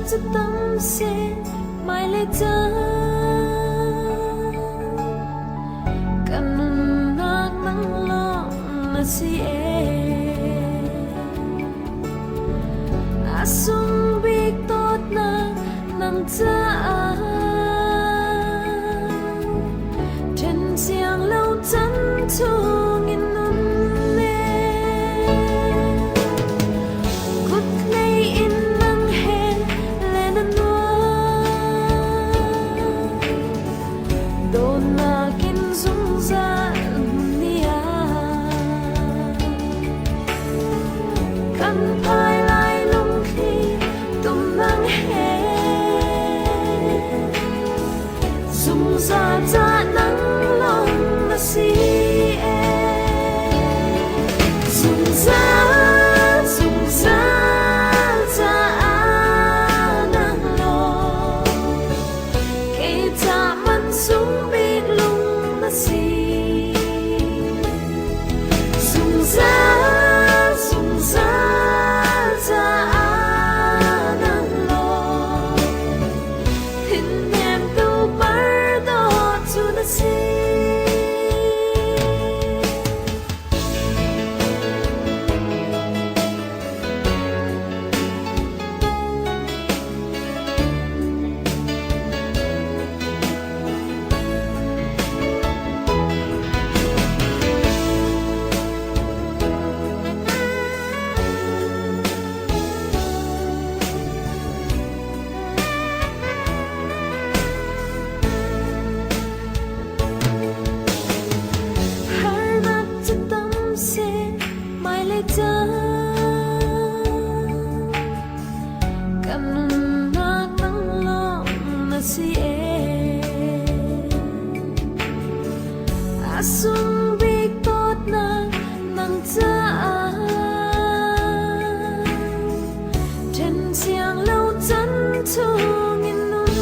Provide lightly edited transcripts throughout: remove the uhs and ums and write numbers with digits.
cu tam seh hmailei caan kan nunnak nang lawng na si ee. A sung bik dawtnak nang caah ṭhen siang lo chan chungin nun ne. Kut lei in nang he le na nuam dawtnak in zungzal ni ah kan phai lai lungthli tum nang he zungzal ca nang lawng na si Zungzal, zungzal caah nang lawng kei ca man sung bik lung na si. Zungzal, zungzal caah nang lawng thinhnemtu par dawt cu na si. Harnak cu tam seh hmailei caan kan nunnak nang lawng na si ee. A sung bik dawtnak nang caah ṭhen siang lo chan chungin nun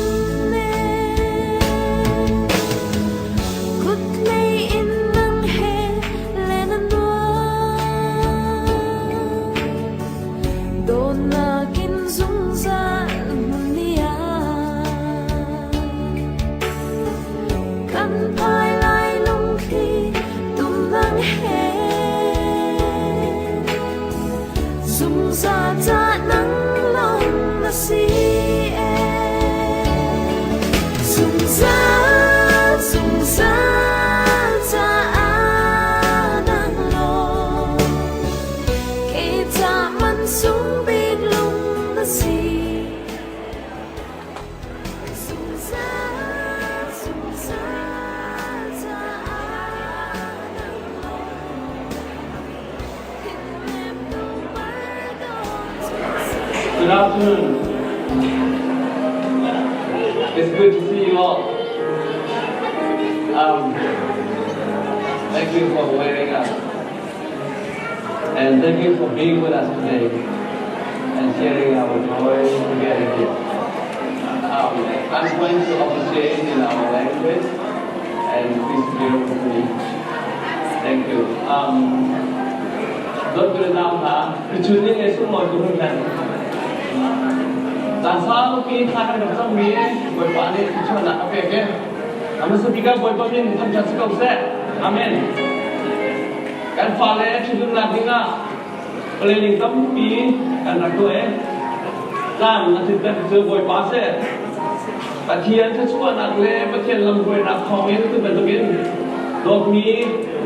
ne. Kut lei in nang he le na nuam dawtnak in zungzal hmun ah kan phai lai lungthli tum nang he zungzal ca nang lawng na si Zungzal, zungzal caah nang lawng kei ca man sung bik lung na si. Zungzal, zungzal caah nang lawng thinhnemtu par dawt cu na si. Good afternoon. It's good to see you all. Thank you for wearing us. And thank you for being with us today and sharing our joy together here. I'm going to officiate in our language, and please bear with me. Thank you. Dawt le nau hna, tuchun ni le sunglawi tu hun hlan. Caan saupi thla kan rak cangmi Bawipa nih thluachuahnak a pek i a hmasa bik ah Bawipa min thangṭhat si ko seh. Amen. Kan fale ṭhitumnak dingah planning tampi kan rak tuah i tlam a tlinter cu Bawipa si. Pathian thluachuahnak le Pathian lamhruainak thawngin tu bantukin dawtmi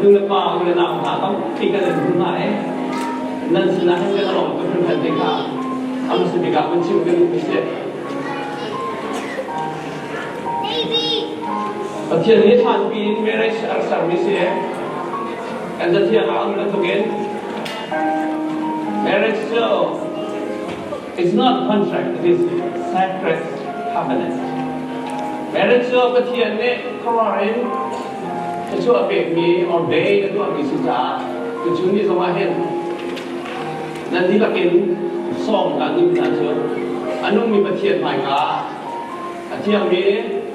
nu le pa u le nau hna tampi kan in hmu hna i nan sinah hin kan lawm tuk hringhran ti kha a hmasa bik ah vun chim ka duhmi si. Pathian nih hlanpi in marriage a rak sermi si. Kan cathiang ah um bantukin marriage cu it's not contract, it is sacred covenant. Marriage cu Pathian nih khuaruahhar in thluachuah a pekmi ordain a tuahmi si caah tuchun ni zongah hin nan dihlak in sawm kaan duh hna cu a nungmi Pathian hmaika a thiangmi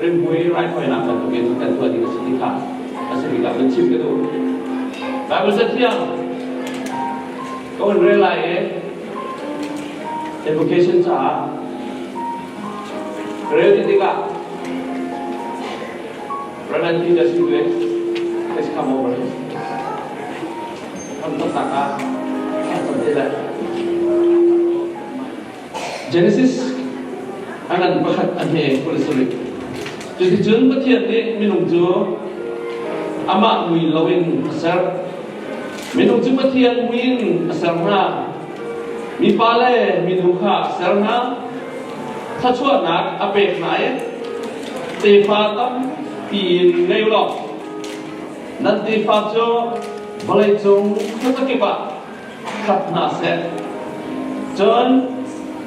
rimhmui raithawinak bantukin kan tuah ding a si ti kha a si bik ah van chim ka duh. Bible cathiang ka hun rel lai i invocation caah. Rel ti tikah Reverend Peter Sigue, please come over here. Hramthoknak ah kan te lai. Genesis a ngan pakhat a hme 27. Cuticun Pathian nih minung cu amah mui loin a ser. Minung cu Pathian mui in a ser hna. Mipa le minu kha a ser hna. Thluachuahnak a pek hna i tefa tampi in ngei u law nan tefa cu vawleicung khuazakip ah khat hna seh. Cun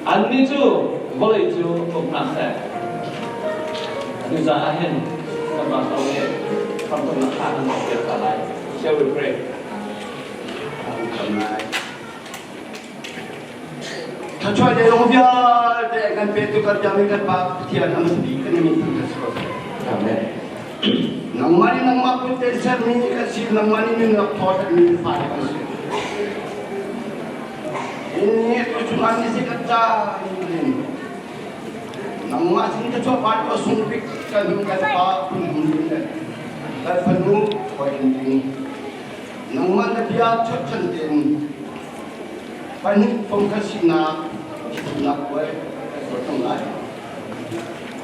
annih cu vawlei cu uk hna seh. Cucaah hin kanmah zong nih hramthawknak kha kan rak piak ta lai. Shall we pray? Thluachuah le lung vialte kan petu kan biakmi kan Pa Pathian a hmasa bik kan i min thangṭhat si ko seh. Amen. Nangmah nih nangmah kut tein sermi kan si, nangmah nih nunnak thaw mi fale kan si. Inni tuchung an ni kan ca in nangmah sin ka chuah pa sung bik kan hum kan pa phun hum ding le kan fanu hoi ding nangmah na bia chotchan tein pahnih fong khat sinak thinak puai kan tuah cang lai.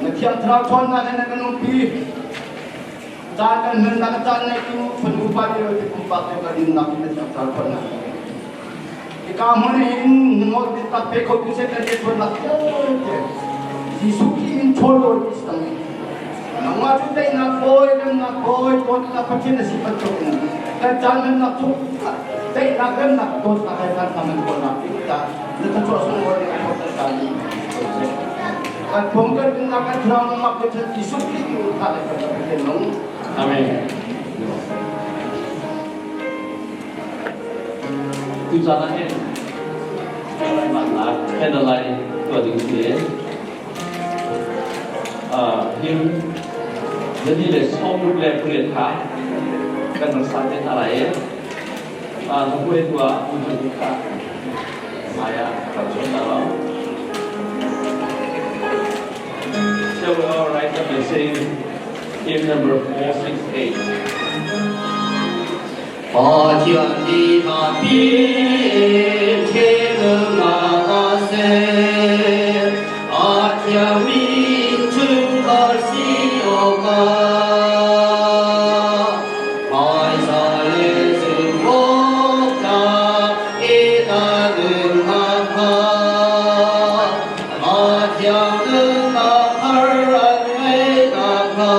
Na thiang thlarau ṭhawnnak in na kan umpi. Caan kan hmannak caan ngeitu fanu pa ti lo ti pumpak te kan nunnak in na thiang thlarau ṭhawnnak. Hika hmun hin ngol biatak pe kho tu seh kan rianṭuannak vialte Jesuh Khrih in ṭhawl lawi ti si cang. Nangmah cu teinak bawi, remnak bawi, dawtnak Pathian na si bantukin kan caan hmannak chung teinak remnak dawtnak he kan hman khawhnak ding caah na thluachuah sunglawi nih a thawk kan ni. Kan phung kan nunnak kan thlarau nangmah Pathian Jesuh Khrih in tha le kan Pathian nung. Amen. Tucaan ah hin candlelight tuah ding si. Him zani le 68 kha kan rak sa te hna lai i hlapuai tu ah hmun kha hmai ah rak chuan ta lo. So we all write up and sing hymn number 468. Pathian nih a pin thilnak a ser, a thiangmi chungkhar si awkah. Phaisa le zumhawktlak i na nunnak kha, a thiang nunnak thar an ngei nakhnga.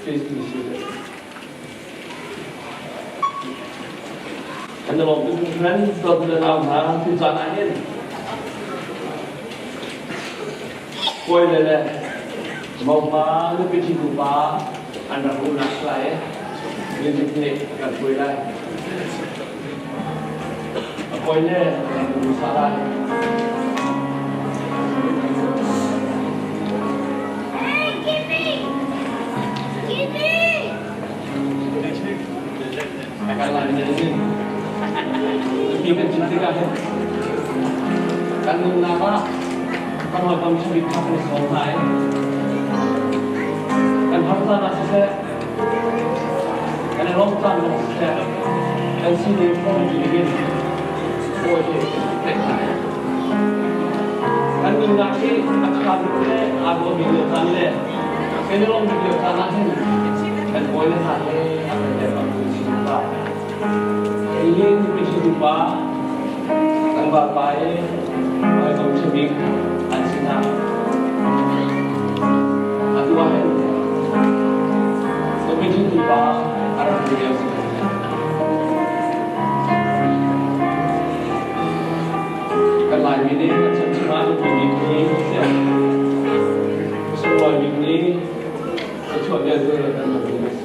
Please be seated. Kan lawm tuk hringhran dawt le nau hna tucaan ah hin kawi le le mopa nupi ṭhitu pa an rak umnak lai music nih kan hruai lai. Kawi le kan hmasa lai. Hey, Kimmy! Kimmy! Kan lai ne ni. Nupi kan chim tikah hin kan nunnak ah kan hawikom ṭhabik kha kan i sawm hna i kan har caan ah siseh, kan i lawmh caan zong siseh, kan sining hrawmpi dingin kawi hi theih hna. Kan nunnak hi a ṭha bik le aa dawhmi lio caan le kan i lawmh bik lio caan ah hin kan hawile hna he a kan dirkamtu si zungzal. Kei hi nupi nupa kan vapa i hawikom ṭha bik an si hna. Atu ah hin nupi nupa a rak ti lio si. Kan Laimi nih kan chan chungah nupi bik ni si. Sunglawi bik ni thluachuah vialte kan hmu ding a si.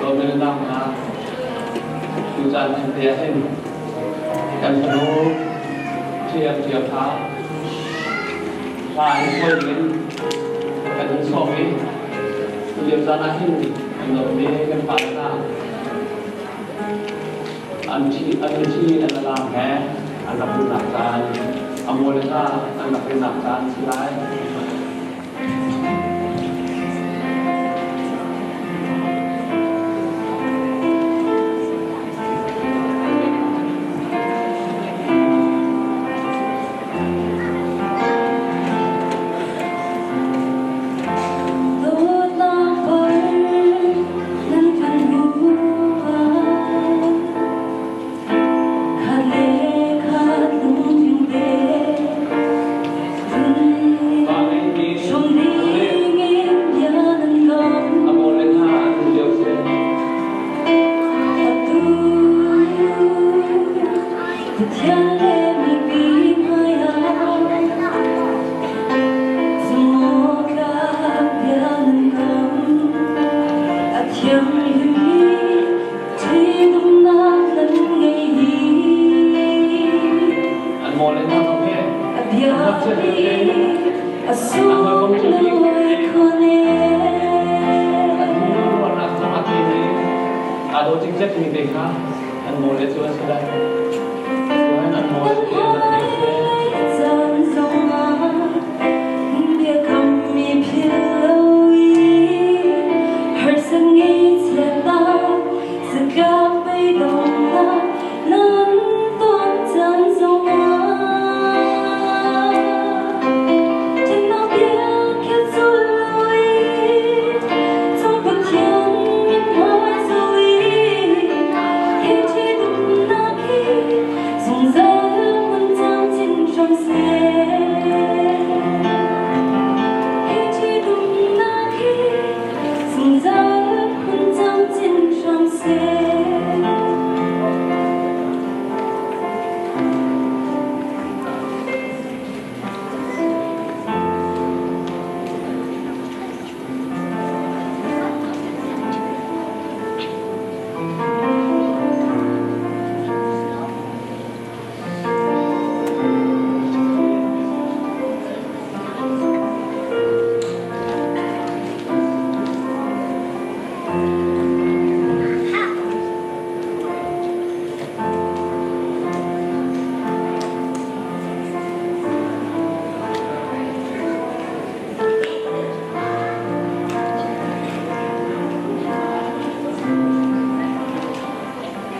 Dawtnak hna, tucaan thengte ah hin kan fanu ṭhiamṭhiam kha hla in hruai dingin kan hun sawm i tulio caan ah hin kan dawtmi kan fale hna an thi an thi an alam he an rak umnak caan a maw le hna an rak umnak caan si lai. Dawtnak par nan kan hupa khat le khat lungthin pe Pa ngeimi Sung ding in bia nan kam a maw le hna an um lio si. Atu Pathian le mipi hmaiah Zumawtlak bia nan kam A thianghlimmi ṭhitumnak nan ngei hi An maw le hna zong hi A bia ngakchia hi lio a an hawikom ṭha bik sunglawi khun an hnu ruahnak zong a tling i aa daw cikcek mi te kha an maw le cu an si lai. Cun an maw le te an rak lio si. Caan zongah biakammi philh lo i harsat ngaihchiatnak zatlak beidonghnak nan ton caan zongah Thinnak bia kha zul lo i cung Pathian mithmai zoh i hi ṭhitumnak hi zungzal hmun camcin hram seh. Hi ṭhitumnak hi zungzal hmun camcin hram seh.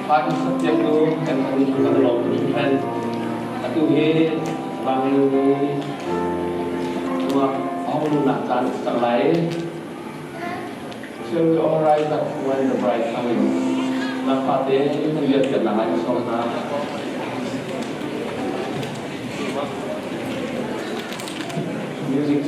Hla kan sak piaktu kan kan lawm tuk hringhran. Atu hi Vanlung ruak a hung luhnak caan a si cang lai. Shall we all rise up when the bride coming? Na fate kan lian piak na lai sawm hna. Music.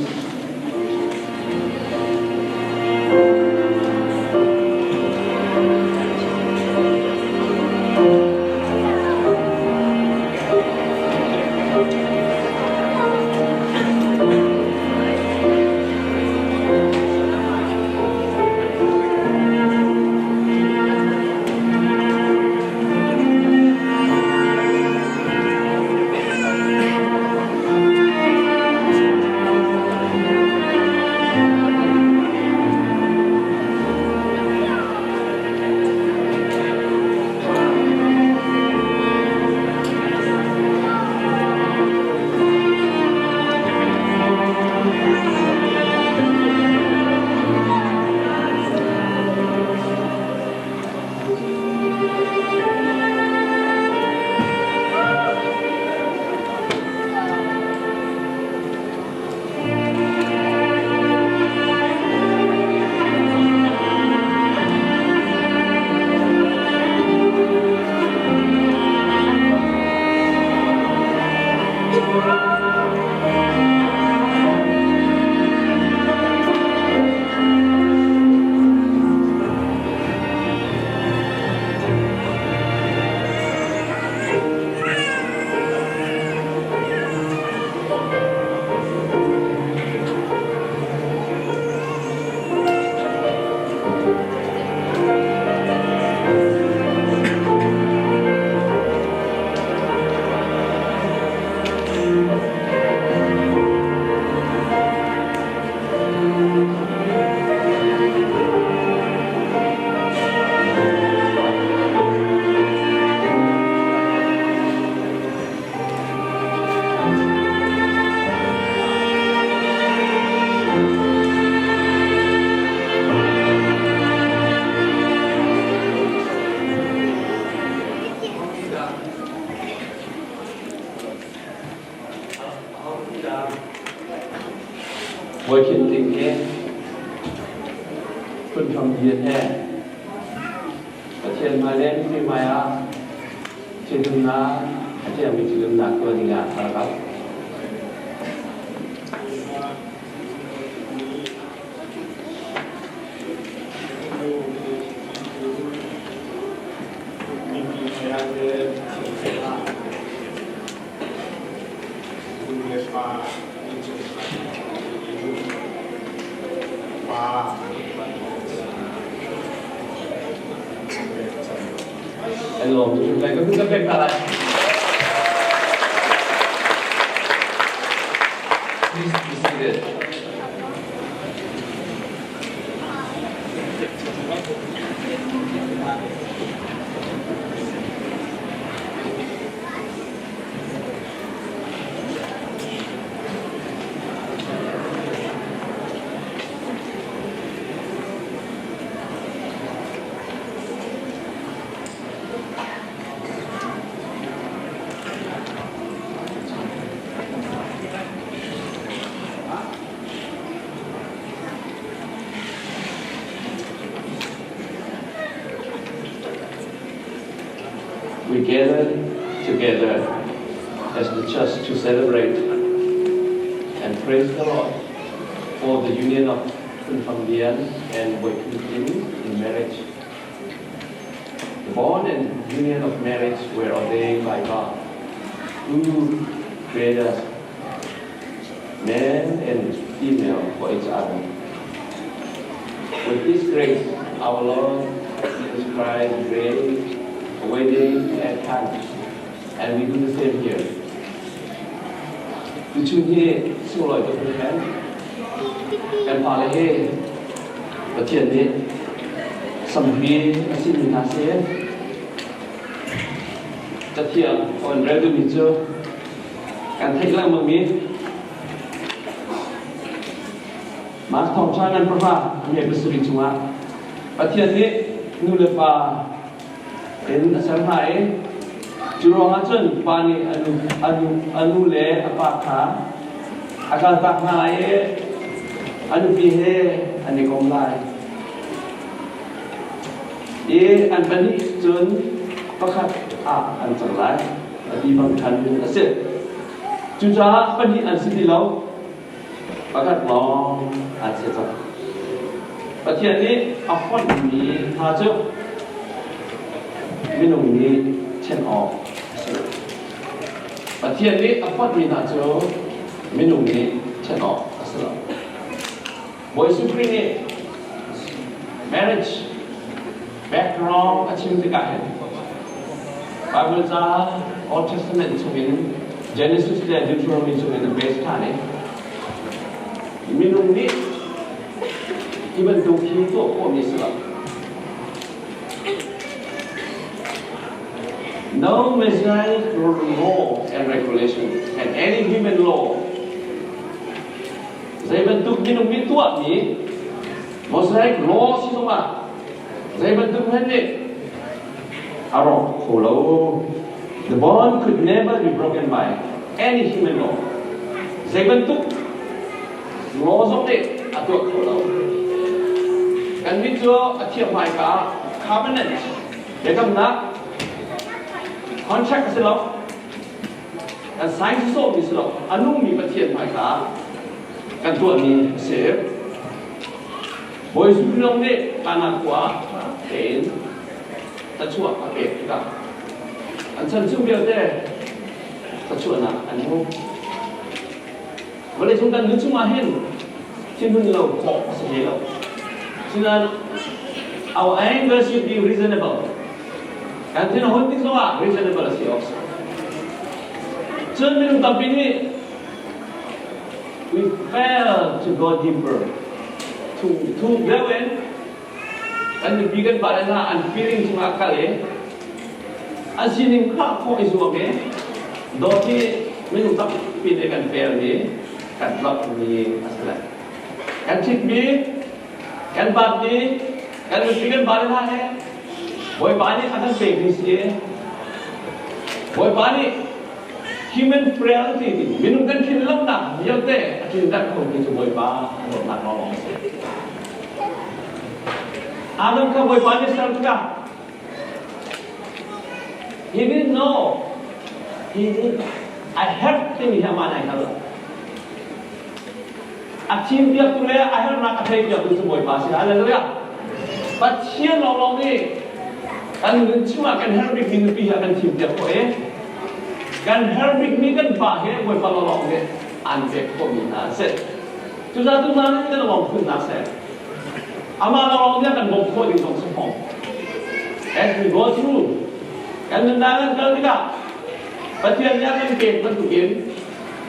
Bawi Khin Ting he Phunhram Lian he Pathian hmai le mipi hmai ah ṭhitumnak a thiangmi ṭhitumnak tuah dingah ka rak auh. Hello, ka pek hna lai. Please be seated. We gather together as the church to celebrate and praise the Lord for the union of Khun Fang Lian and Wei Khun Tin in marriage. The bond and union of marriage were ordained by God, who created us, man and female, for each other. With this grace, our Lord Jesus Christ made a wedding at Cana, and we do the same here. Tuchun hi sunglawi tuk hringhran. Kan fale hi Pathian nih samhri a simi hna seh. Cathiang on rel duhmi cu kan theih lengmangmi Mah thawngṭha ngan pahra a hme pasarih chungah Pathian nih nu le pa in a ser hna i cu ruangah cun pa nih a nu le a pa kha a kaltak hna i a nupi he an i kom lai. I an pahnih cun pakhat ah an cang lai a ti bang ṭhan a si. Cucaah pahnih an si ti lo. Pakhat lawng an si cang. Pathian nih a fonhmi hna cu minung nih ṭhen awk a si lo. Pathian nih a fonhmi hna cu minung nih ṭhen awk a si lo. Bawi Jesuh Khrih nih marriage background a chim tikah hin Bible ca Old Testament chungin Genesis le Deuteronomy chungin a base ṭhan i minung nih hi bantuk hi tuah khawhmi si lo. No Messianic law and regulation and any human law zei bantuk minung nih tuahmi Mosaic law si zongah zei bantuk hmanh nih a rawk kho lo. The bond could never be broken by any human law. Zei bantuk law zong nih a tuah kho lo. Kannih cu a thiam hmaika covenant biakamnak contract a si lo. Kan sign sawhmi si lo. A nungmi Pathian hmaika kan tuahmi a si. Bawi Jesuh lawng nih Kana khua tein thluachuah a pek tikah an chan chung vialte thluachuahnak an hmu. Vawleicung kan nun chungah hin thinhun lo khawh a si hlei lo. Sinain our anger should be reasonable. Kan thin a hun tik zongah reasonable a si awk si. Cun minung tampi nih We fail to go deeper. Thuk deuh in kan nupi kan pale hna an feeling chungah kal i an sining kha khawh i zuam i dawt hi minung tampi nih kan fail mi kan tlok mi a si lai. Kan ṭhitmi, kan batmi, kan nupi kan pale hna he Bawipa nih a kan pekmi si i Bawipa nih. Human frailty ti minung kan thinlungnak vialte a tlinter khomi cu Bawipa dawtnak lawnglawng a si. Adam kha Bawipa nih ser tikah he didn't know he didn't I have timi hi amah nih ai hngal lo. A thim piaktu le a herhnak a thei piaktu cu Bawipa a si. Hallelujah. Pathian lawnglawng nih kan nun chungah kan herh bikmi nupi hi a kan thim piak khawh i kan herh bikmi kan pa hi Bawipa lawnglawng nih an pek khawhmi hna an si. Cucaah tuzaan in kan lawng phunnak seh. Amah lawnglawng nih a kan bawmh khawh ding zong si hmong. As we go through kan nunnak kan kal tikah Pathian nih a kan pek bantukin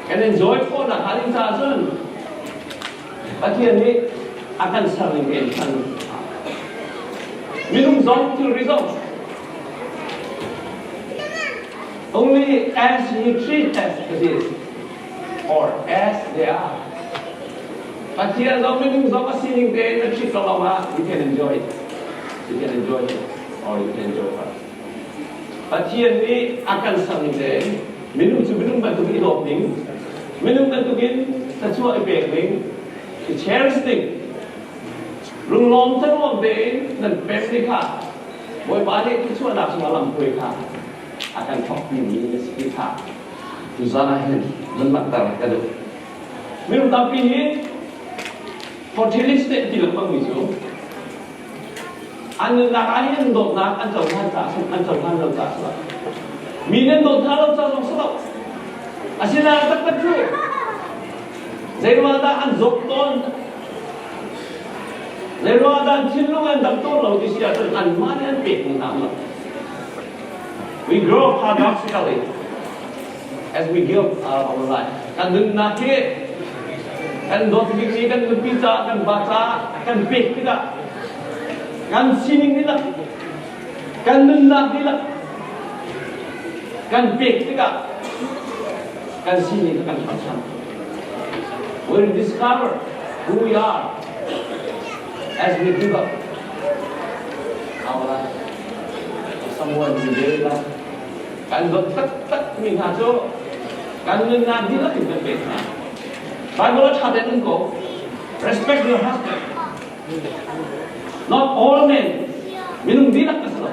kan enjoy khawhnak hnga ding caah cun Pathian nih a kan ser ning tein khan minung zong thilri zong only as you treat as it is or as they are. Pathian zong minung zong a sining tein na treat lo ah you can enjoy it. You can enjoy it or you can enjoy her. Pathian nih a kan ser ning tein minung cu minung bantuk i dawt ning, minung bantukin thluachuah i pek ning, i cherish ning, lunglawm thanuam tein nan pem ni kha Bawipa nih thluachuahnak chungah lamhruai kha a kan thawkpimi na si ti kha tuzan ah hin nan langhter ka duh. Minung tampi hi fertility ti lengmangmi cu An nunnak ah hin dawtnak an cohlan caah an cohlan lo caah si lo. Mi nan dawt hna lo ca zong si lo. Asinain taktak cu zeiruang dah an zawt tawn zeiruang dah an thinlung an dam tawn lo ti si ahcun anmah nih an pek hna lo. We grow paradoxically as we give our life. Kan nunnak hi kan dawt bikmi kan nupi caah kan va caah kan pek tikah kan sining dihlak kan nunnak dihlak kan pek tikah kan sining kan ṭhan. We discover who we are as we give up our life to someone we really love. Kan dawt taktak mi hna cu kan nunnak dihlak in kan pek hna. Bible a ṭha tein um ko. Respect your husband. Not all men. Minung dihlak ka si lo.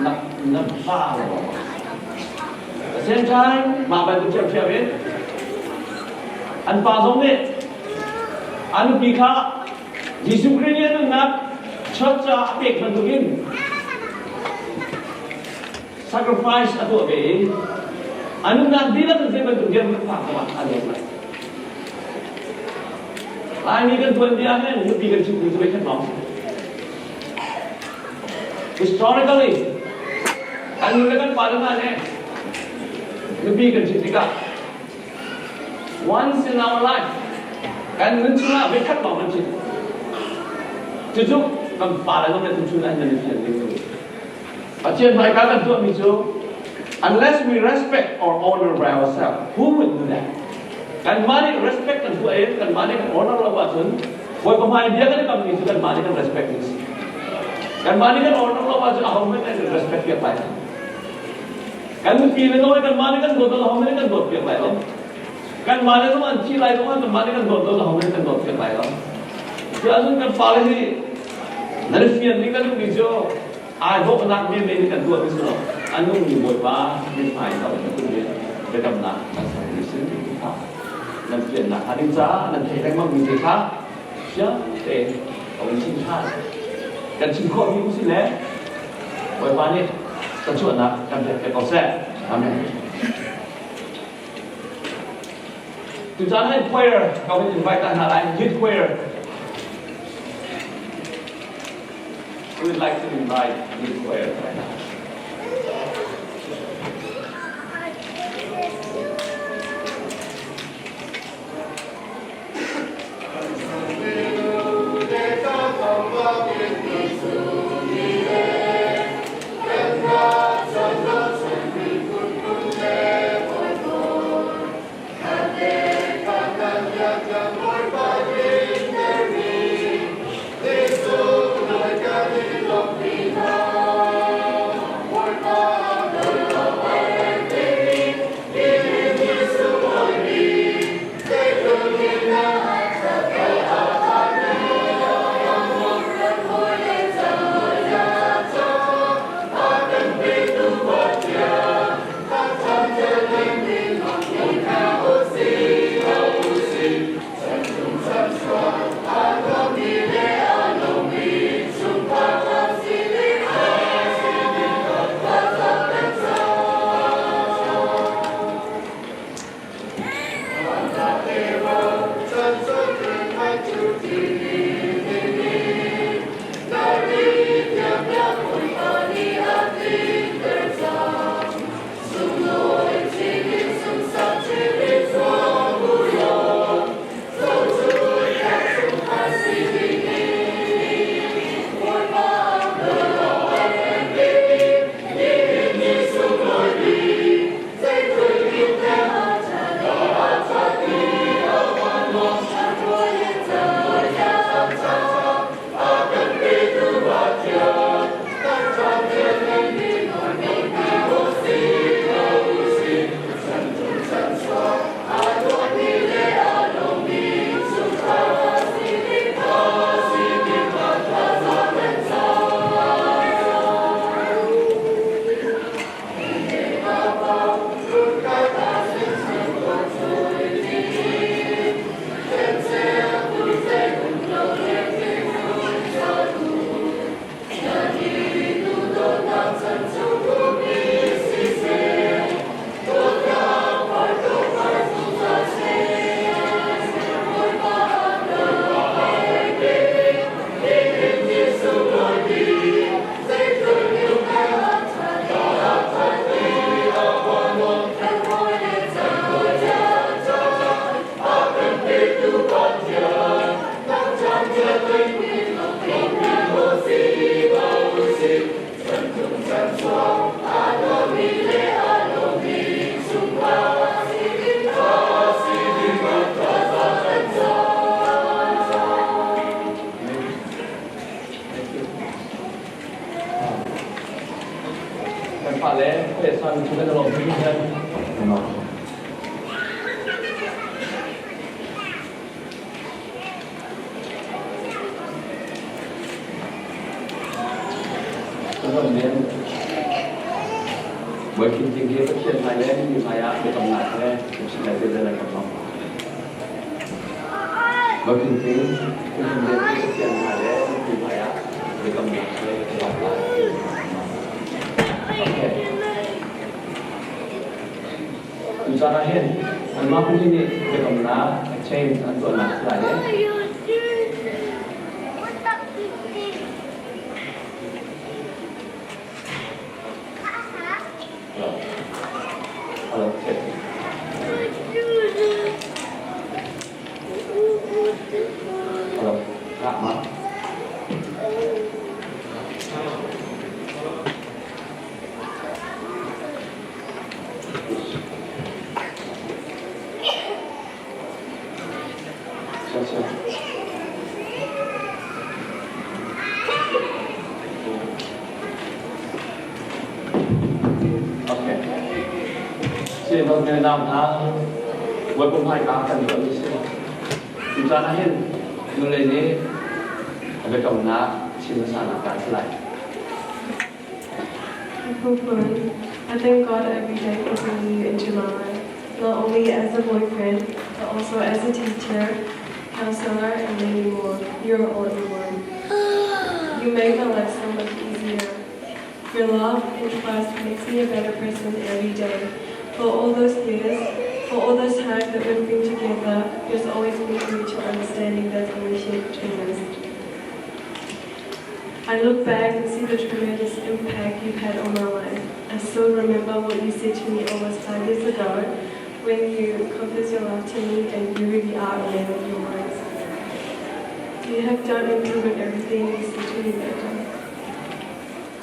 Na, na va lo. At the same time, mah bantuk ṭhiamṭhiam in an pa zong nih an nupi kha Jesuh Khrih nih a nunnak church caah a pek bantukin sacrifice a tuah ve i a nunnak dihlak in zei bantuk dirhmun phak zongah a dawt lai. Laimi kan tuanbia hin nupi kan chimmi cu khat lawng si. Historically, kan nu le kan pa le hna nih nupi kan chim tikah once in our life kan nun chungah voikhat lawng kan chim. Cucu kan pa le zong nih tuchun ah nan i fian ding Pathian hmaika kan tuahmi cu unless we respect or honor by ourselves, who would do that? Kanmah nih respect kan tuah i kanmah nih kan honor lo ahcun Bawipa hmai bia kan i kammi cu kanmah nih kan respect ding si. Kanmah nih kan honor lo ahcun ahohmanh nih kan respect piak lai lo. Kan nupi le nawi kanmah nih kan dawt lo ahohmanh nih kan dawt piak lai lo. Kanmah le zong an thi lai zong ah kanmah nih kan dawt lo ahohmanh nih kan dawt piak lai lo. Cuahcun kan fale hi nan fian ning kan duhmi cu Ai dawhnak menmen in kan tuahmi si lo. A nungmi Bawipa mithmai zoh in kan nih biakamnak kan sermi si kha nan fiannak hnga ding caah nan theih lengmangmi te kha fiang tein ka vun chim ṭhan. Kan chim khawhmi usih le Bawipa nih thluachuahnak kan pek ko seh. Amen. Tucaan hin choir ka vun invite hna lai, youth choir. We would like to invite the choir right now. kan chung kan lawm tuk hin. Bawi King hi Pathian hmai le mi hmai ah biakamnak he chim lai te lai kan hmang. Bawi King King Pathian hmai le mi hmai ah biakamnak he kan lai. Okay. Tucaan ah hin anmah pahnih nih biakamnak exchange an tuahnak a si lai i Bawipa hmaika kan tuah mi si. Cu caan ah hin nule nih a biakamnak chim hmasa nak dah si lai. I thank God every day for bringing you into my life, not only as a boyfriend, but also as a teacher, counselor, and many more. You're all in one. You make my life so much easier. Your love and trust makes me a better person every day. For all those years, for all those times that we've been together, there's always been a mutual understanding that's always shared between us. I look back and see the tremendous impact you've had on my life. I still remember what you said to me almost 5 years ago when you confessed your love to me and you really are a man of your words. You have done and proven everything you said to me that day.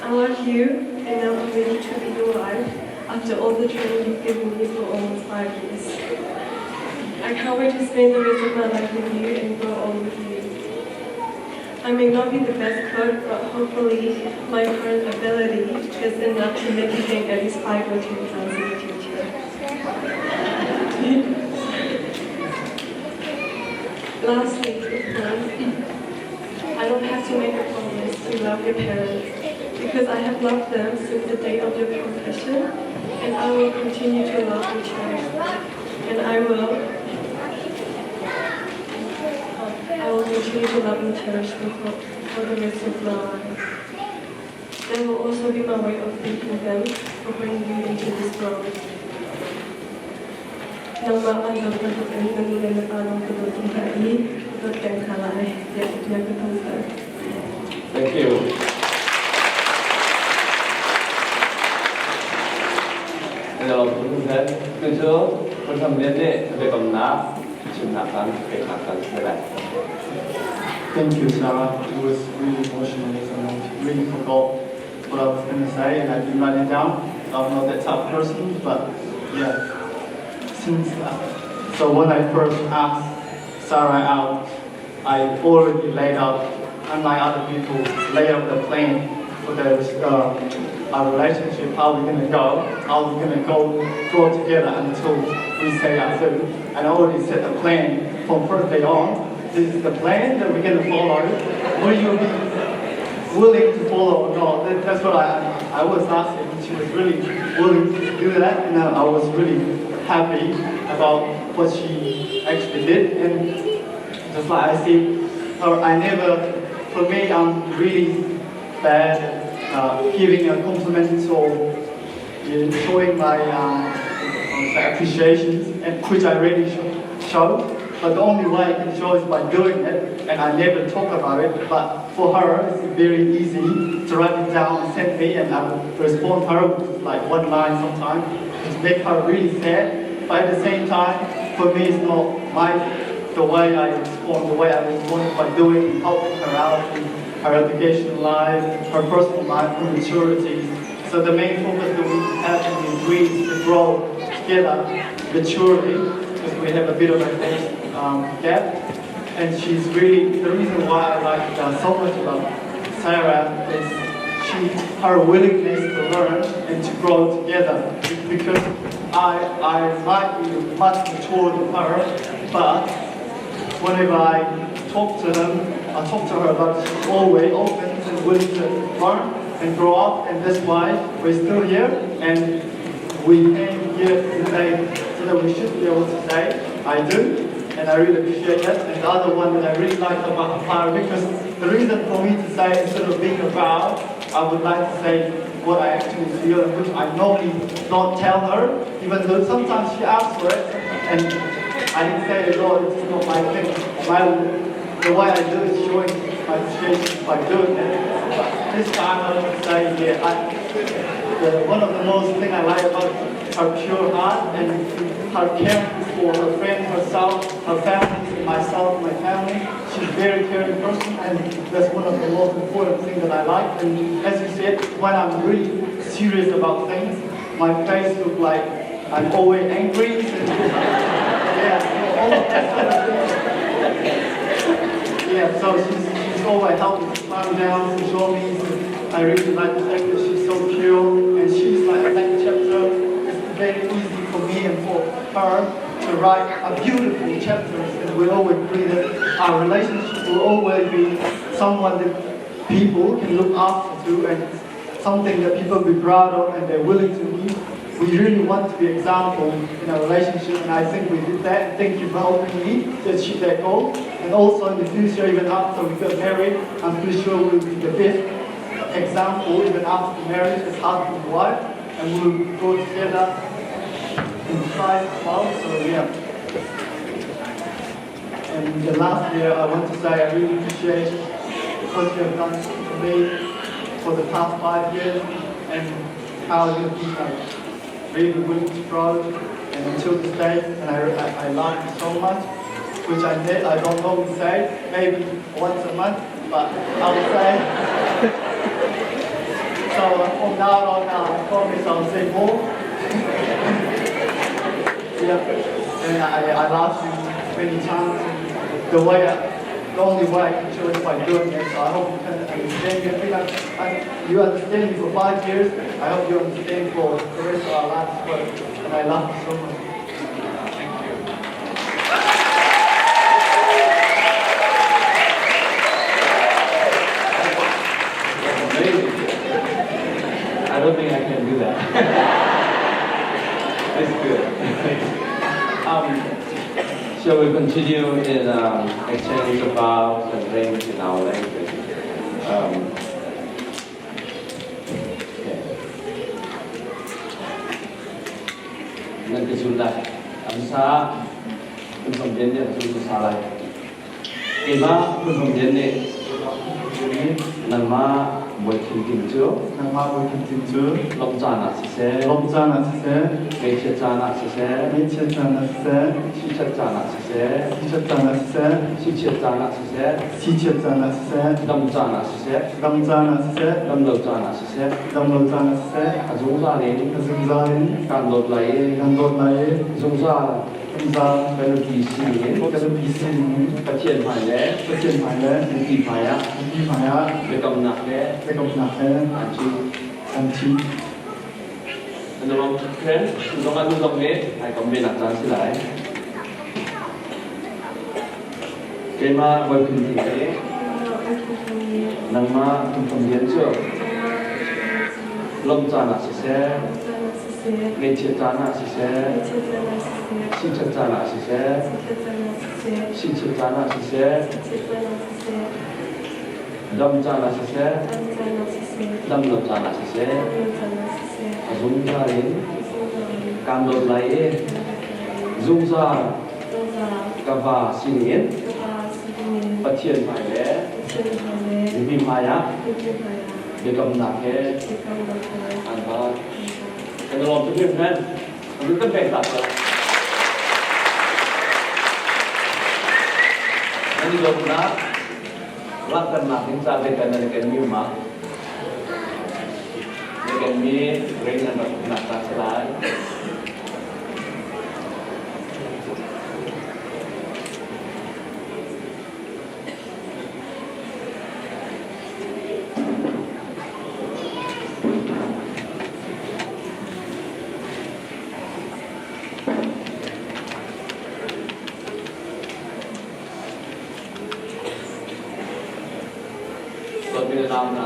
I love you, and now I'm ready to be your wife after all the training you've given me for almost 5 years. I can't wait to spend the rest of my life with you and grow old with you. I may not be the best cook, but hopefully my current ability is enough to make you gain at least 5 or 10 pounds in the future. Lastly, I don't have to make a promise to love your parents because I have loved them since the day of your confession, and I will continue to love and cherish them. And I will continue to love and cherish them for the rest of my life. That will also be my way of thanking them for bringing you into this world. Nangmah bantuk in na nu le na pa lawng ka dawt hna i ka dawt peng hna lai tiah bia ka kam ter. Thank you. Cu Phunhram Lian nih biakamnak chimnak kan peknak kan si lai. Thank you, Sarah. It was really emotional and I really forgot what I was going to say and I didn't write it down. I'm not that type of person, but yeah. Since so when I first asked Sarah out, I already laid out, unlike other people, lay out the plan for the, our relationship, how we're going to go, how we're going to go grow together until we say I do. And I already set the plan from first day on. This is the plan that we're going to follow. Will you be willing to follow or not? That's what I was asking. She was really willing to do that, and I was really happy about what she actually did. And just like I said, or I never, for me, I'm really bad at giving a compliment or showing my appreciations, and which I really show. But the only way I can show is by doing it, and I never talk about it. But for her, it's very easy to write it down and send me, and I will respond to her with like one line sometimes, which make her really sad. But at the same time, for me, it's not my the way I respond, the way I respond by doing, helping her out in her education life, her personal life, her maturity. So the main focus that we have in the degree is to grow together maturely, because we have a bit of an age gap. And she's really, the reason why I like so much about Sarah is she her willingness to learn and to grow together. Because I, I might be much mature than her, but whenever I talk to him, I talk to her about she's always open and willing to learn and grow up, and that's why we're still here and we came here today so that we should be able to say, I do, and I really appreciate that. And the other one that I really like about Amparo, because the reason for me to say instead of being a vow, I would like to say what I actually feel and which I normally don't tell her, even though sometimes she asks for it, and I didn't say it at all, it's not my thing. My, the way I do is showing my appreciation by doing it. But this time I want to say, yeah, I, the, one of the most thing I like about her pure heart and her care for her friends, herself, her family, and myself, my family. She's a very caring person, and that's one of the most important things that I like. And as you said, when I'm really serious about things, my face looks like I'm always angry. yeah, so all of that sort of thing. Yeah, so she's, she's always helping to calm down, to show me. I really like the fact that she's so pure and she's like a blank chapter. It's very easy for me and for her to write a beautiful chapters and we always agree that our relationship will always be someone that people can look up to and something that people be proud of and they're willing to be. We really want to be example in our relationship and I think we did that. Thank you for helping me to achieve that goal. And also in the future, even after we got married, I'm pretty sure we'll be the best example even after marriage as husband and wife. And we'll go together in Christ as well. So yeah. And the last year, I want to say I really appreciate what you have done for me for the past 5 years and how you've been like, really willing to grow and until this day, and I love you so much, which I I don't normally say, maybe once a month, but I will say. So from now on, I promise I'll say more. Yeah, and I love you many times. And the way I, the only way I can show is by doing it. So I hope you can understand me. I think you understand me for 5 years. I hope you understand for the rest of our lives as well. And I love you so much. Thank you. That's amazing. I don't think I can do that. It's good. Shall we continue in exchange of vows and rings in our language? Okay. Nan ka zul lai. Amsa phun thong lian nih an zul hmasa lai. Keimah Phun Thong Lian nih nangmah Bawi Khin Tin cu Nangmah Bawi Khin Tin cu lawmh caan ah siseh, lawmh caan ah siseh, ngaihchiat caan ah siseh, ngaihchiat caan ah siseh, sichiat caan ah siseh, sichiat caan ah siseh, sichiat caan ah siseh, sichiat caan ah siseh, dam caan ah siseh, dam caan ah siseh, dam lo caan ah siseh, dam lo caan ah siseh, a zungzal in a zungzal in kaan dawt lai i kaan dawt lai i zungzal zungzal ka nupi si dingin ka nupi si dingin Pathian hmai le Pathian hmai le mipi hmai ah mipi hmai ah biakamnak he biakamnak he aan chim. An chim. An lawm friend, zong an zong nih ai kom ve nak caan si lai. Keimah Bawi Phun Ting nih nangmah Phun Thong Lian cu lawmh caan ah siseh, ngaihchiat caan ah siseh, sichiat caan ah siseh, sichiat caan ah siseh, dam caan ah siseh, dam lo caan ah siseh, a zungzal in kaan dawt lai i zungzal ka va sining in Pathian hmai le mipi hmai ah biakamnak he an va. Kan i lawm tuk hringhran. Kan kan pek ta ko. Nan i dawtnak langhternak ding ca te kan nan kan mi ma na kan mi ring an rak nak ta si lai. Dawt mi le nau hna,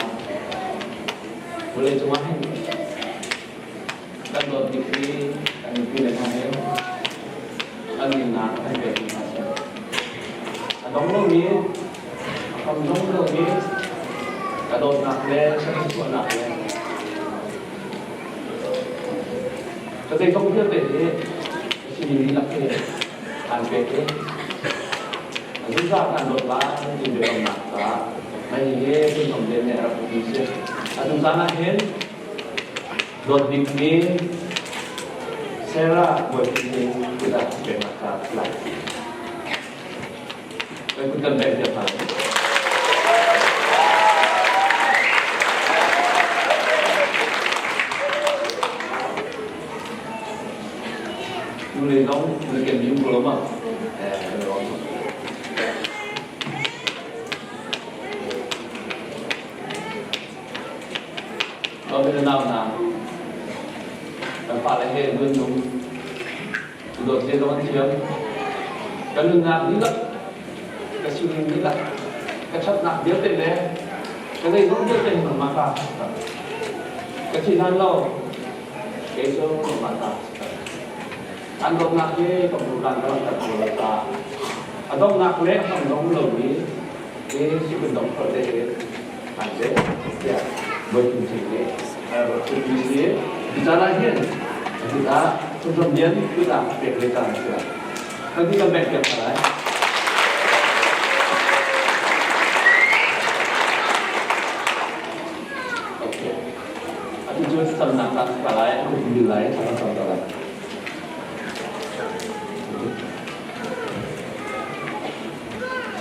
vawlei cungah hin kan dawt bik hi kan nupi le hna he kan nunnak kan pek mi hna si. A dong lomi, a fam dong lomi ka dawtnak le ka thluachuahnak le ka zeizong vialte hi sining dihlak hi aan pek i a zungzal kan dawt lai ti biakamnak caah mei hi phunthong te nih a rak upi si. Atu caan ah hin dawt bikmi Sarah Bawipa nih kut ah peknak ca lai. Kan kut kan bengh piak hna. Nu le zong na ken mi um ko lo ma? Eh, kan rawng. Lo mi nau na. Kan fa le he nun nung dawt le zong an thiam. Kan nunnak dihlak, ka sining dihlak, ka ṭhatnak vialte le ka zeizong vialte nangmah ka ka thi hlan lo kei cu nangmah ta an dawtnak hi ka hmuhlan ka langhter ko lo caah a donghnak le a hram dong lomi hi sipin dong kho te hi an te tiah voikin thing nih a rak chimmi si. Hi caan ah hin tikah Thumthum Lian kut ah pek le caan a si lai. Kan ti kan bengh piak hna lai. Okay. Atu cu thlacamnak caan si lai, a kum bil lai, thla kan cam ta lai.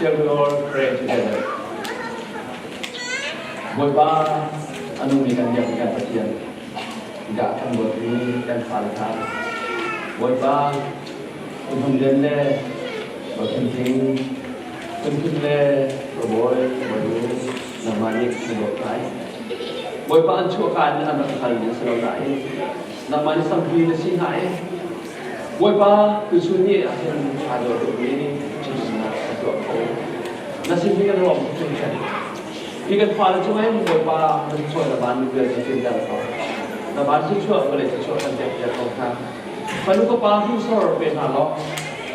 Shall we all pray together? Bawipa, a nungmi kan biakmi kan Pathian, dah kan dawtmi kan fale hna. Bawipa, Phunphun lian le Phunthing, Phunphun le Bawi, Bawi, nangmah nih na dawt lai. Bawipa an chuahka in an rak hngalmi a si lo nain nangmah nih sampi na si hna i Bawipa tuchun ni ah hin aa dawh tukmi ṭhitumnak na tuah kho. Na sin hi kan ruam hringhran. Hi kan fale cungah hin Bawipa na chuah na van vialte tlinter ko. Na van thluachuah vawlei thluachuah kan pek piak ko hna. Fanu ka pa hrinsor pe hna law,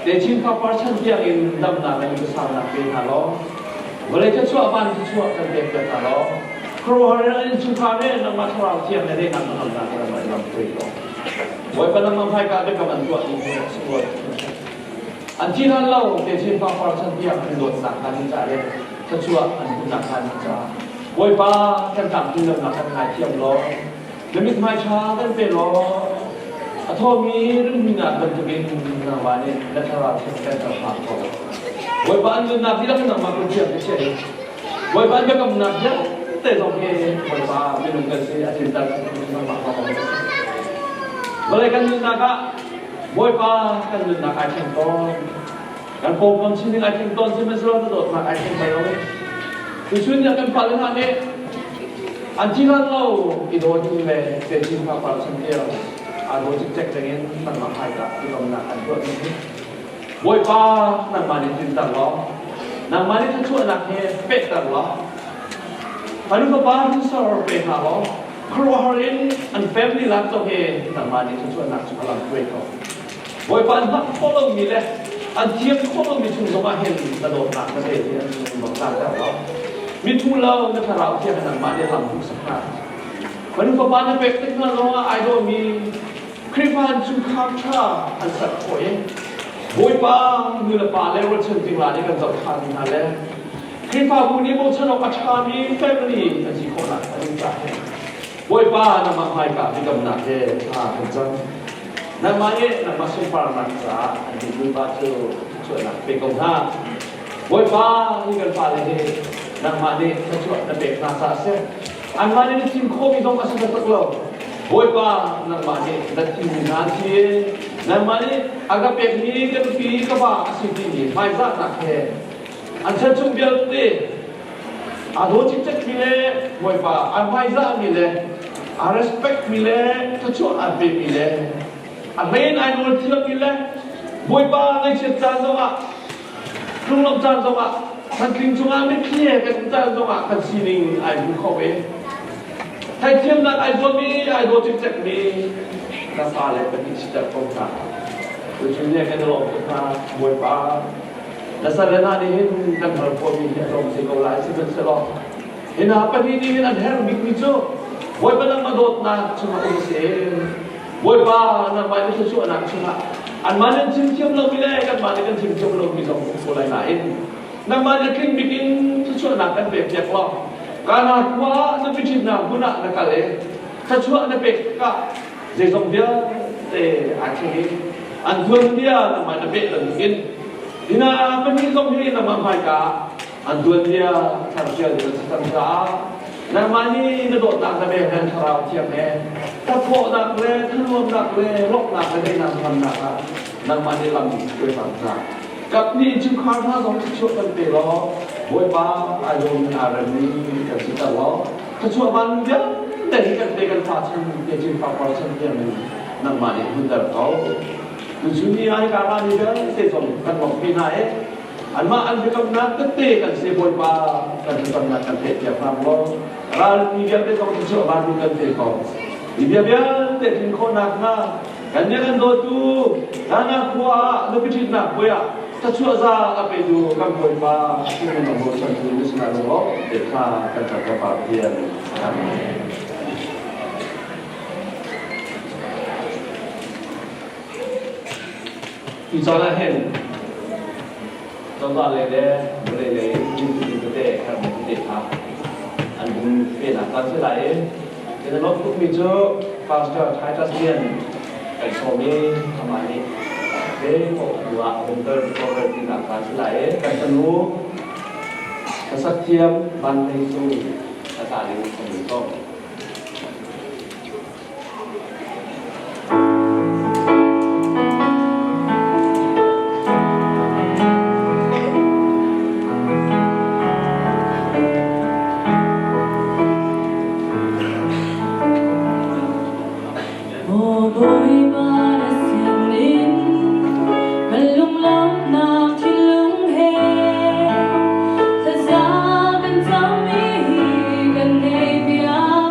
techin fapar chan tiang in damnak le nunsaunak pe hna law, vawlei thluachuah van thluachuah kan pek piak hna law, khuaruahhar in an innchungkhar le nangmah thlarau thiang le nehnak na ngamnak ram ah lam hruai ko. Bawipa nangmah hmaika biakam an tuah ning hi a sunglawi An thi hlan lo techin fapar chan tiang an dawtnak hna ding ca le thluachuah an hmuhnak hnga ding caah Bawipa kan tlamtlin lonak kan ngaithiam law na mithmai ṭha kan pe law a thawmi rimhmui bantukin nangmah nih na thlarau thiang kan cohlang ko. Bawipa an nunnak dihlak in nangmah kun thiam ka chiah i Bawipa an biakamnak vialte zong hi Bawipa minung kan si a tlinter nangmah lawng kan si. Vawlei kan nunnak ah Bawipa kan nunnak ai thleng tawn. Kan pawngkam sining ai thleng tawn sihmanhsehlaw na dawtnak ai thleng bal lo. Tuchun ni ah kan fale hna nih an thi hlan lo i dawtu le techin fapar chan tiang aa daw cikcek dingin nangmah hmaika biakamnak an tuah ding hi Bawipa nangmah nih tlinter law nangmah nih thluachuahnak he pehter law fanu fapa hrinsor pe hna law khuaruahhar in an family lak zong hi nangmah nih thluachuahnak cu a lam hruai ko Bawipa an hmang khawh lomi le an thiam khawh lomi chung zongah hin na dawtnak na pe ti an lung tlakter lo. Mithmu lo na thlarau thiang nangmah nih lam hmuhsak hna. Fanu fapa na pek tik hna zongah ai dawmi Khrihfa an chungkhar ṭha an ser khawh i Bawipa nu le pa le rualchan cingla nih kan zoh ṭhan hna le Khrihfabu nih bochan awk a ṭhami family an si khawhnak a ding caah hin Bawipa nangmah hmaika biakamnak he thla kan cam. Nangmah nih nangmah sunparnak caah an ti Bawipa cu thluachuahnak pe ko hna. Bawipa hi kan fale hi nangmah nih thluachuah na pek hna caah a si. Anmah nih na thim khawhmi zong a si taktak lo. Bawipa nangmah nih na thimmi hna an si. Nangmah nih a ka pekmi ka nupi ka va a si timi hmaizahnak he an chan chung vialte Aa daw cikcekmi le Bawipa a hmaizahmi le a respectmi le thluachuah aan pekmi le a hlei in ai nawl thiammi le Bawipa ngaihchiat caan zongah tlunglawmh caan zongah. Chantling cungah mitthli he kan cal zongah kan sining ai hmu kho ve. Theithiamnak ai zuam i ai daw cikcekmi na fale pahnih siter ko hna. Tuchun he kan i lawm tuk hna, Bawipa. Na salle hna nih hin kan hal khawhmi hi a tlawm te ko lai, sihmanhsehlaw hi hna pahnih nih hin an herh bikmi cu Bawipa nangmah dawtnak chungah um seh. Bawipa nangmah nih thluachuahnak chungah anmah nih an chim thiam lomi le kanmah nih kan chim thiam lomi zong um ko lai nain nangmah nih tling bik in thluachuahnak kan pek piak law Kana khua ah na biṭhitnak hmun ah na kal i thluachuah na pek tikah zeizong vialte aa thleng i an tuanbia nangmah na peh bantukin hina pahnih zong hi nangmah hmaika ah an tuanbia tharcia ding an si cang caah nangmah nih na dawtnak na bel he thlarau thiang he thlathawhnak le thanuamnak le lawmhnak le daihnak hmannak ah nangmah nih lam hruai hram hna. Kap nih chungkhar hna zong thluachuah kan pe law Bawipa ai lawm in aa rem i kan siter law thluachuah van vialte hi kan te kan fa chan te chin fapar chan tiang in nangmah nih hunter ko. Tuchun ni ai ka mi vialte zong kan lawmhpi hna i anmah an biakamnak tette kan si Bawipa kan biakamnak kan theihpiak hram law ral mi vialte zong thluachuah van kan pe ko. Hi bia vialte tlin khawhnak hnga kan nih kan dawtu Ghana khua ah nupi ṭhitnak puai ah thluachuah za a petu kan Bawipa Phungin a bochantu na sinah lungawk te kha kan kan Pa Pathian. Amen. Tu caan ah hin cozah lei le vawlei lei in tete herhmi tete kha an hun penak caan si lai i kan i lawmh tukmi cu Pastor Titus Lian kan sawm i amah nih ve kawhtu ah vunter cover tinak caan si lai i kan fanu hlasak thiam Van Hlei Sung a ca ding kan hun sawm. Maw Bawipa na sinin kan lunglawmhnak thinlung he thlaza kan cammi hi kan ngei piak.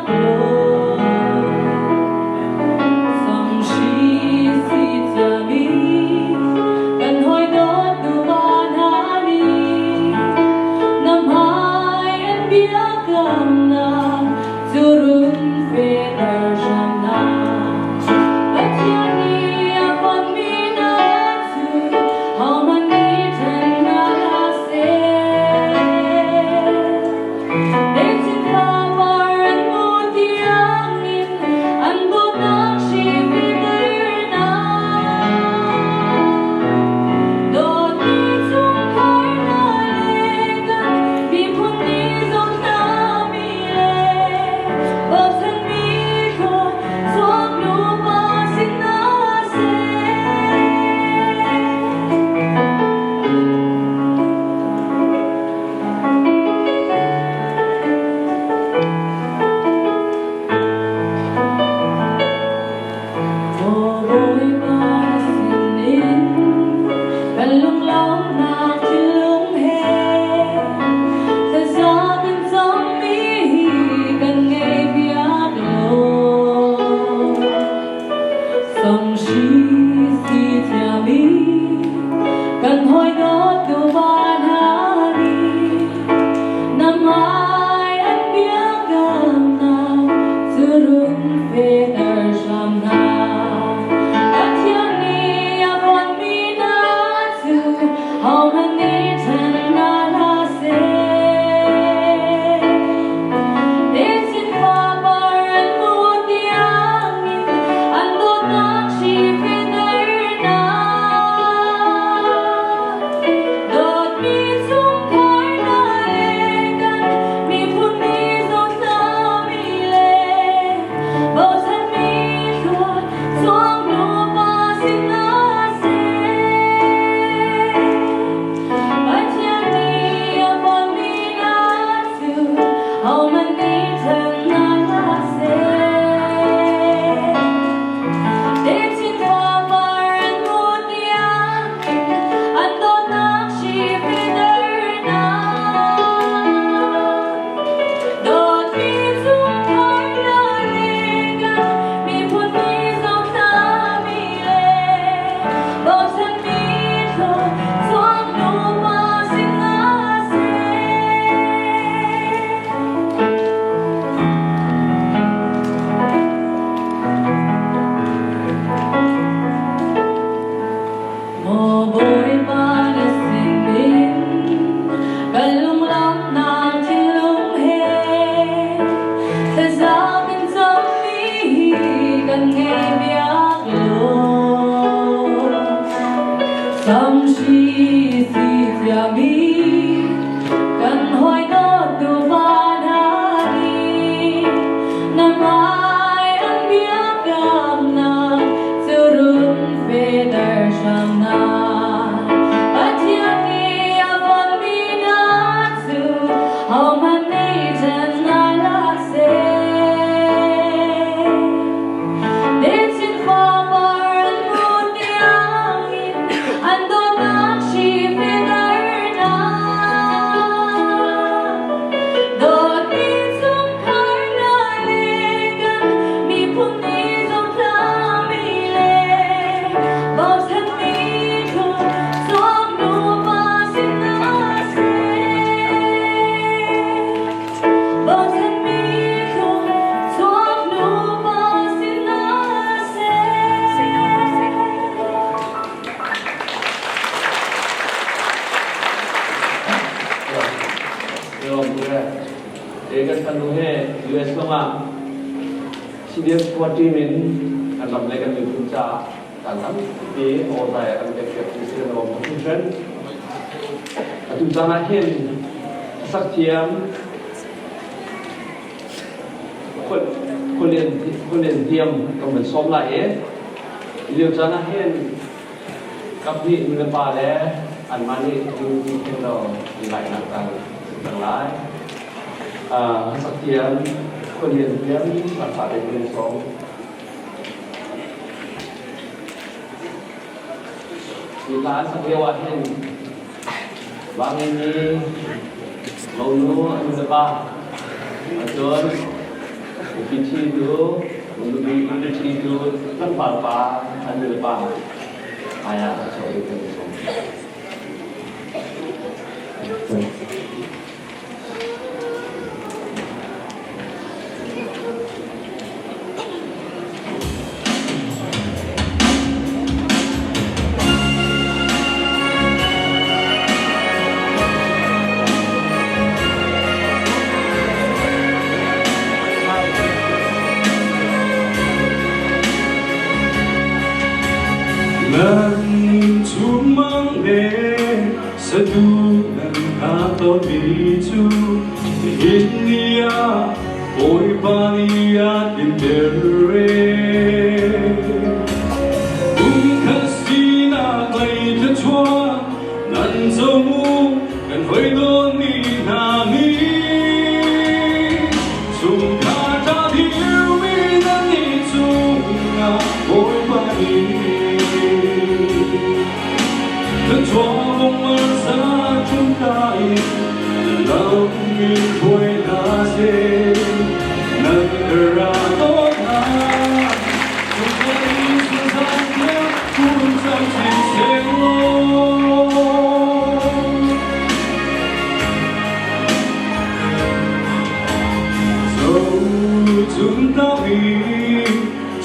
Maw Bawipa na sinin kan lunglawmhnak thinlung he thlaza kan cammi hi kan ngaihpiak law. Samhri si ciami kan hawi dawt tufa hna nih na hmai an biakamnak cu run fehter hram hna. Pathian nih a fonhmi hna cu ahohmanh nih ṭhen hna hlah seh. Techin fapar an hmuh tiangin an dawtnak hri fehter hna. Dawtmi chungkhar hna le kan miphun nih zongtlami le bochanmi thluachuak nupa si hna seh. Bochanmi thluachuak nupa si hna seh. Kan fanu he US zongah CDF squad team in kan ram le kan miphun caah kan tampi awzai a kan pekpiak tu si kan lawm tuk hringhran. Atu caan ah hin sak thiam khualian thiam kan van sawm lai i lio caan ah hin kaphnih nu le pa le anmah nih duty khin lo an lainak caan cang lai. Sak thiam khualian thiam laksa te kan sawm. Hi hla an sak lio ah hin Vangini monu an nu le pa cun nupi ṭhi tu nupi ṭhi tu tlangval pa an nu le pa hmai ah a chuak i kan i sawm. Nan chumang le sadu nan ka tonmi cu nihin ni ah Bawipa nih a tlinter e. Pumkhat sinak lei thluachuah nan co mu kan hoi dawnmi hna nih chungkhar ṭha dirmi nan nih cungah Bawipa nih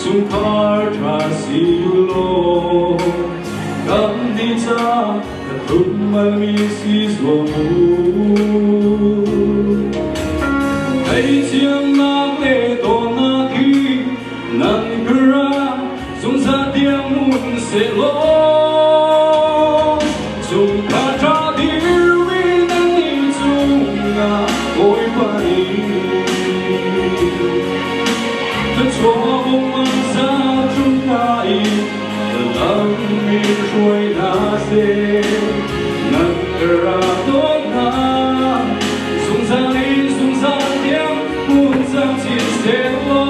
Chungkhar ṭha si u law Kan ni ca na tlummalmi si zuam u. Theithiamnak le dawtnak hi nan kar ah zungzal tiang hmun sehlaw chungkhar ṭha dirmi nan nih cungah Bawipa nih thluachuah um an za ṭum nain lam in hruai hna seh nan ka ra dawt hna zungzal in zungzal tiang hmun camcin seh law.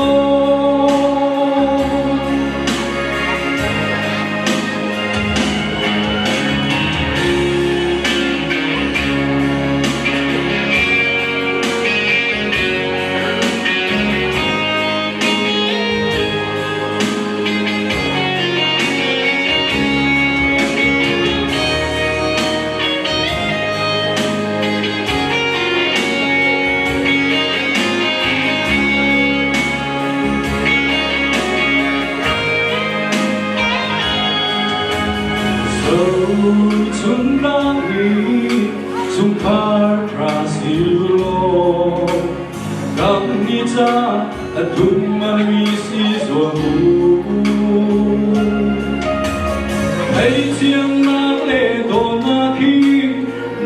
Zo chun tlang hi chungkhar ṭha si law kam ni ca a dum mi si zuam u. Theichiangnak le dawtnak hi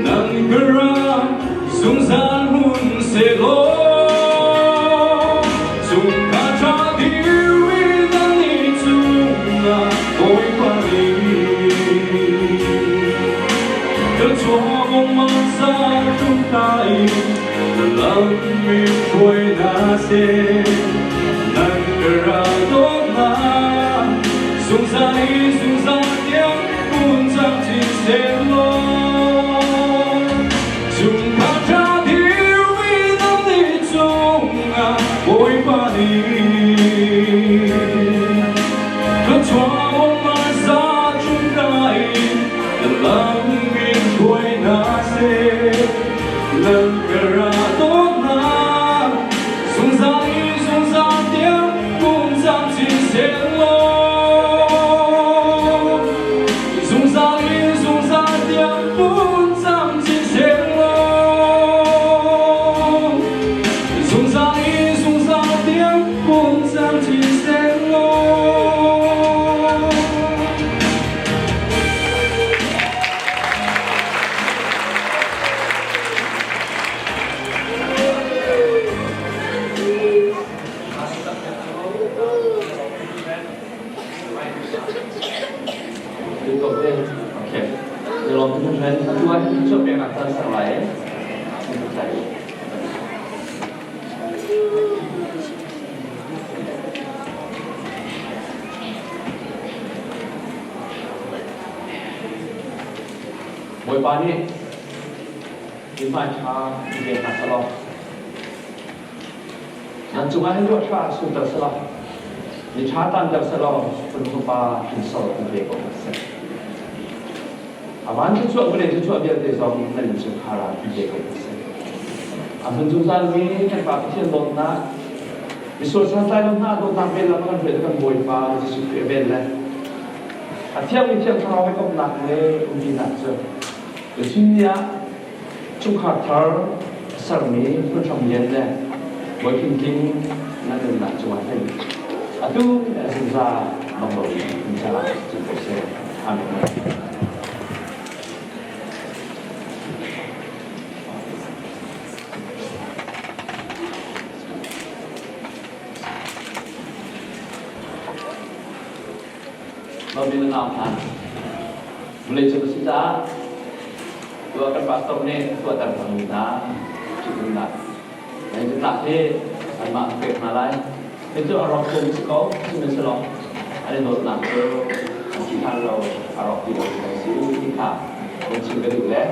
nang ka ram zungzal hmun sehlaw chungkhar ṭha dirmi nan nih cungah Bawipa nih ka chuahmung sa tum ta in lam mi hruai hna seh nan ka ra dawtnak zungzal i zungzal tiang kun cang chin sehlaw chungkhar ṭha dirmi nan nih cungah Bawipa nih ka chuahmung sa tum ta in lam mi hruai hna seh nan ka ra dawtnak zungzal i zungzal tiang kun cang chin sehlaw zungzal i zungzal tiang kun cang chin sehlaw zungzal i zungzal tiang kun cang chin sehlaw. Okay. Lawm tu hren atu ah hin chuah pek nak caan sang lai. Bawipa nih mihmai ṭha in pe hna selaw nan cungah hin ruah ṭha surter selaw ni ṭha tanter selaw phun fapa hrinsor in pe ko hna seh. A van thluachuah vawlei thluachuah vialte zong nan innchungkhar ah in pe ko hna seh. A hmun zungzalmi kan Pa Pathian dawtnak, misual santlai lo hna dawtnak vel lam a kan hruaitu kan Bawipa Jesuh Khrih a vel le a thiangmi Thiang Thlarau hawikomhnak le umpinak cu tuchun ni ah chungkhar thar a sermi phunhram lian le Bawi Tling nan nunnak cungah hin atu le a zungzal bang loin in caah cu ko seh. Amen. Lawmin na nau hna. Vawlei cung a si caah tuah kan pastor nih tuahter cangmi hna ṭhitumnak. Nan zatlak hi anmah an pek hna lai. Hi cu a rawk khomi si ko, sihmanhsehlaw an i dawtnak cu an thi hlan lo a rawk ti lo kan si ti kha nan chim ka duh le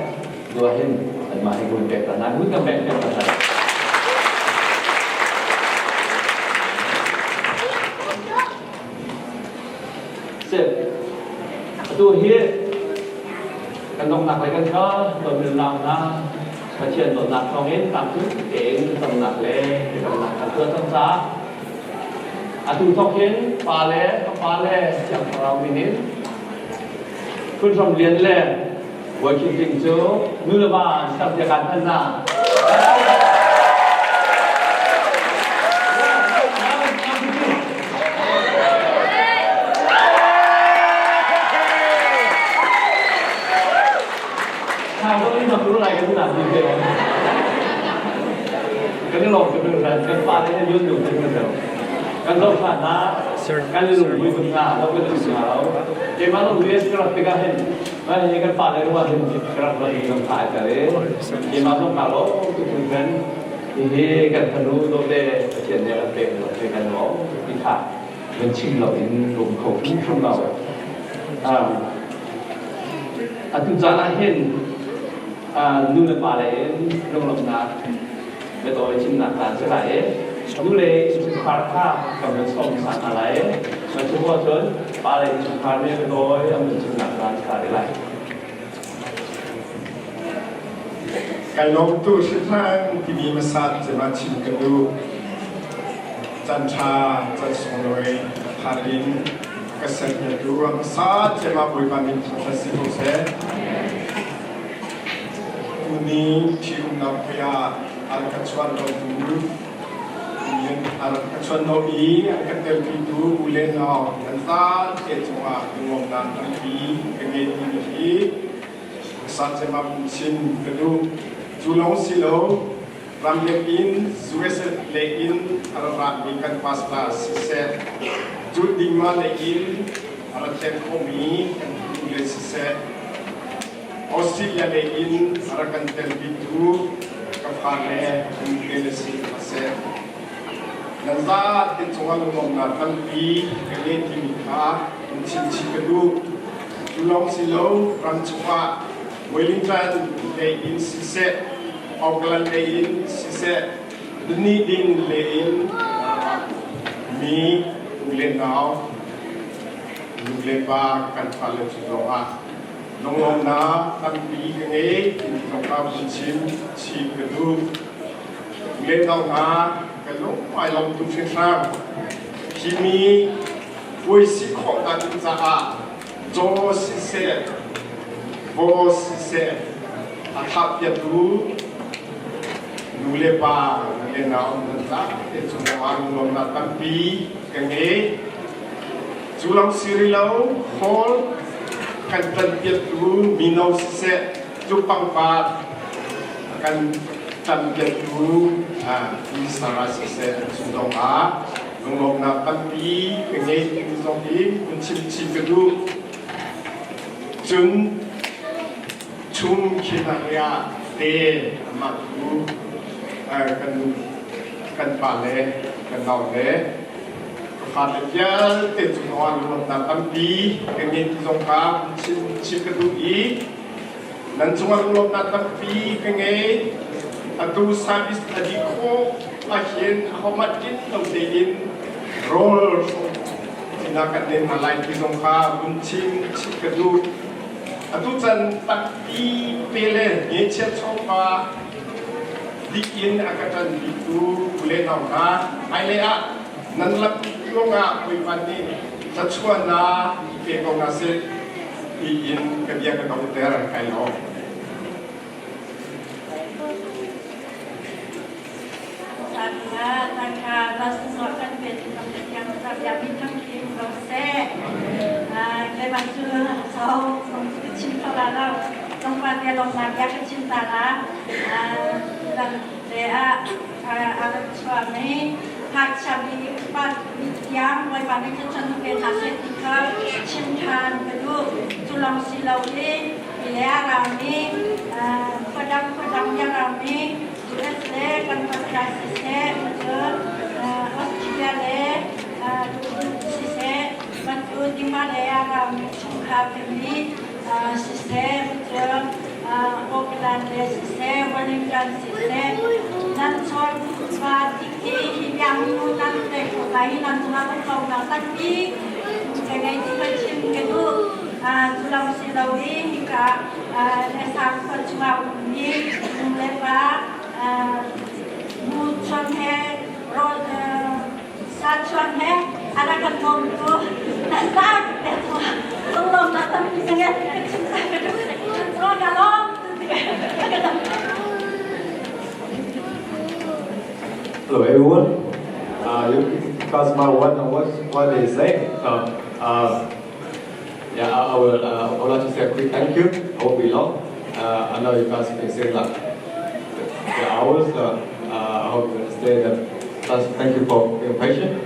tuah hin anmah hi kun pek ta hna. Kun kan pek pek ta hna. Seh, atu hi kan donghnak lei kan kal, tonmilnak hna Pathian dawtnak thawngin tamtuk tein thlacamnak le biakamnak kan tuah cang caah atu thawk hin pa le fapa le Thiang Thlarau min in Phunhram Lian le Bawi Khin Tling cu nu le va an ser tiah kaan thanh hna. Kan i lawm tuk hringhran. Kan fale nih yun duh tuk hringhran. Kan zoh hlan ah kan i lungmui tuk hna, lo kan duh hna lo. Keimah zong US ka rak tikah hin mah hi kan fale ruah hin ka rak rat kan pha ai ter i keimah zong kaa lawm tuk hringhran. Hihi kan fanu dawte Pathian nih a kan pek lo kan lawm ti kha kan chim lo in rum kho hrimhrim lo. Atu caan ah hin nu le pa lei in lunglawmhnak biatawi chimnak caan si lai i nu le innchungkhar kha kan vun sawm hmasa hna lai i cu hnu ahcun pa le innchungkhar nih biatawi an vun chimnak caan si ta lai. Kai lawm tu hringhran timi hmasa cem ah chim ka duh. Caan ṭha, caan sunglawi phan in. ka serpiaktu a hmasa cem ah Bawipa min thangṭhat si ko seh. Tuni ṭhitumnak puai ah a rak ka chuan lotu a rak ka chuan lo i a ka telpitu u le nau nan zaante cungah lungawmnak tampi ka ngei timi hi hmasa cem ah vun chim ka duh. Cu lawng si lo, ramleng in USA lei in a ra rami kan pastor siseh, cu dingma lei in a ra tleng khomi kan pu le siseh, Australia lei in a ra kan telpitu ka fale kan te le si seh. Nan zate cungah lunglawmhnak tampi ka ngei timi kha in chim chih ka duh. Cu lawng si lo, ram chungah Wellington lei in siseh, Auckland lei in siseh, Dunedin lei in mi u le nau, nu le pa kan fale cu zongah lunglawmhnak tampi ka ngei timi zong kha vun chim chih ka duh. U le nau hna, ka lung ai lawm tuk hringhran. Hi mi puai si khawhnak ding caah Caw siseh, vaw siseh, a thlahpiaktu nu le pa le nau nan tlak te cungah lunglawmhnak tampi ka ngei. Cu lawng si rih lo, hall kan ṭanpiaktu mino siseh, cu pangpar kan ṭanpiaktu Pi Sarah siseh, cu zongah Lunglawmhnak tampi ka ngei timi zong hi hun chim chih ka duh. Cun chung khinakria te amah cu kan kan pa le kan nau le ka fale vialte cungah lunglawmhnak tampi ka ngei ti zong kha hun chim chih ka duh i nan cungah lunglawmhnak tampi ka ngei. Atu service a dih khawh ahhin ahohmanh tlin lo tein rawl hrawmnak kan den hna lai ti zong kha vun chim chih ka duh. Atu can tampi pe le ngechiat chawva dik in a ka ṭanpitu u le nau hna hmailei ah nan lam tluang ah Bawipa nih thluachuahnak pe ko hna seh tiin ka bia ka donghter kai lawm. US le kan pastor siseh, cun Australia le siseh, bantu Himalaya ram chungkhar family siseh, cun Auckland le siseh, Wellington siseh, nan chawn va tiki hi biang nu nan te ko lai nan cungah kan ko tampi ka ngei ti ka chim ka duh. Cu lawng si lo i hika le sang khua chungah ummi nu le pa mu chuan he rawl sa chuan he a rak kan bawmtu nan zak te lunglawmnak tampi ka ngei ka chim ta ka duh ka lawm. Hello everyone. You guys might wonder what they say. So, yeah, I would like to say a quick thank you. I won't be long. I know you guys have been sitting like the hours, so I hope you understand that. First, thank you for being patient.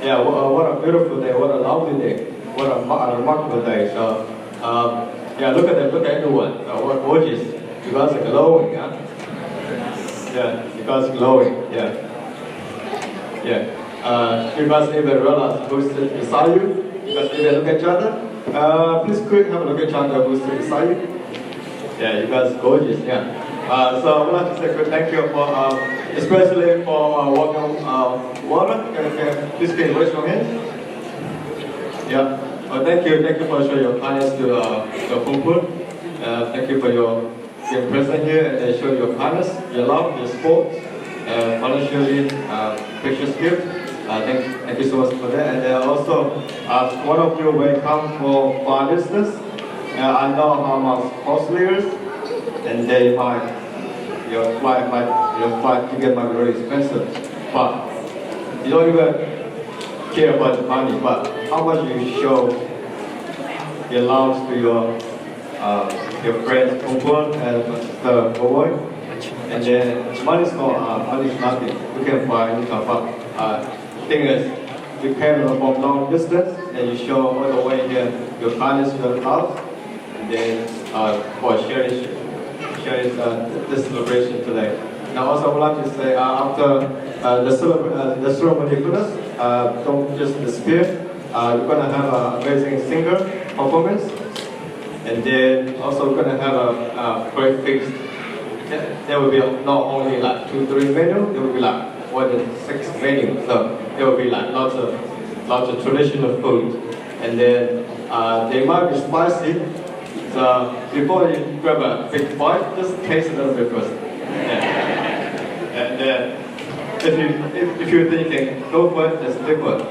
Yeah, what a beautiful day, what a lovely day, what a remarkable day. So, yeah, look at them, look at everyone. What gorgeous. You guys are glowing, huh? Yeah, you guys are glowing, yeah. Yeah. You guys even realize who's sitting beside you? You guys even look at each other? Please quick have a look at each other who's sitting beside you. Yeah, you guys are gorgeous, yeah. So I would like to say quick thank you for, especially for welcome water. Please can you raise your hand? Yeah. Well, thank you for showing your kindness to the Pumpu. Thank you for your being present here and show your kindness, your love, your support, financially, precious gift. Thank you so much for that. And also, one of you will come for far distance. I know how much costly it is, and they might your flight ticket might be very expensive. But you don't even care about the money, but how much you show your love to your friends, Kumpul and Mr. Boboy. And then money is not money is nothing. You can buy anything, but thing is, you came from long distance and you show all the way here your kindness, your love, and then for sharing this celebration today. Now also I would like to say after the ceremony finished, don't just disappear. We're gonna have an amazing singer performance, and then also we're gonna have a great feast. There will be not only like two, three menu, there will be like more than six menu. So there will be like lots of traditional food, and then they might be spicy. So before you grab a big bite, just taste a little bit first. Yeah. And then if you're thinking go for it, just take for it.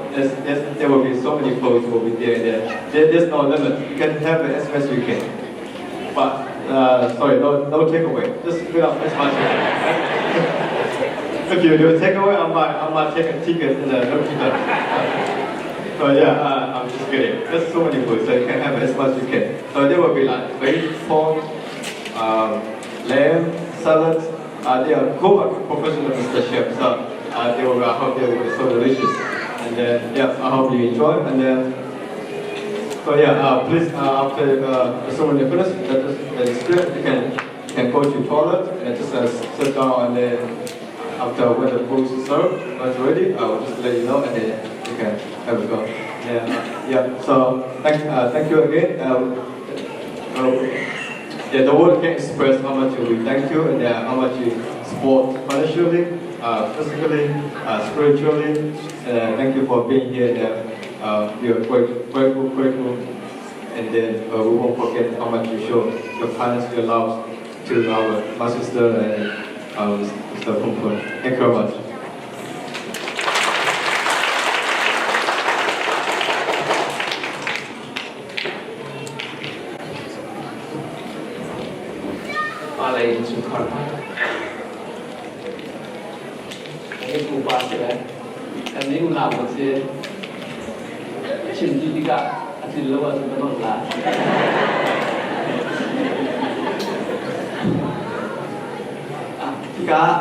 There will be so many foods will be there. There's no limit. You can have it as much as you can. But sorry, no takeaway. Just fill up as much as you can. If you do takeaway, I might take a ticket in the computer. So yeah, I'm just kidding. There's so many food, so you can have as much as you can. So there will be like veg, pork, lamb, salad. They are cook professional Mr. Chef, so they will, I hope they will be so delicious. And then yeah, I hope you enjoy. And then so yeah, please after the ceremony finish, let us clear. You can go to toilet and just sit down and then after when the food is served, when it's ready, I will just let you know and then you can have a go. Yeah. So thank you again. Yeah, the word can express how much we thank you and how much you support financially, physically, spiritually. Thank you for being here. And, we are grateful, grateful, and then we won't forget how much you show your kindness, your love to our my sister and Mr. Pumphun. Thank you very much. Palei chungkhar hna kan pupa si le kan nih unau kan si chim ti tikah a tlin lo ahcun ka nolh lai. Tikah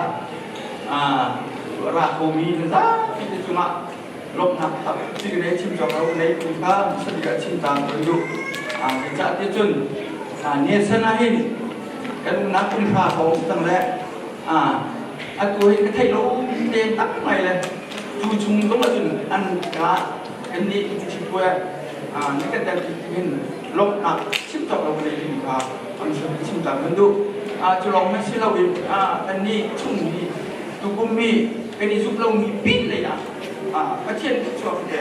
ra khomi na zapi te cungah lawmhnak tampi ka nei. Chim cawk lo nei tu kha sabik ah chim taang ka duh. Zeicahtiah cun nian ah hin kan umnak kum hra ko um cang le atu hi ka theih lo te tak mai le cu chung zong ahcun an ka kan nih chimpuai ni kan tel hin lawmhnak chim cawk lo ka nei timi kha an chim taang kan duh. Cu lawng hmanh si loin kan nih chung hi tukum mi kan i zumh lomi pin lei ah Pathian thluachuah te.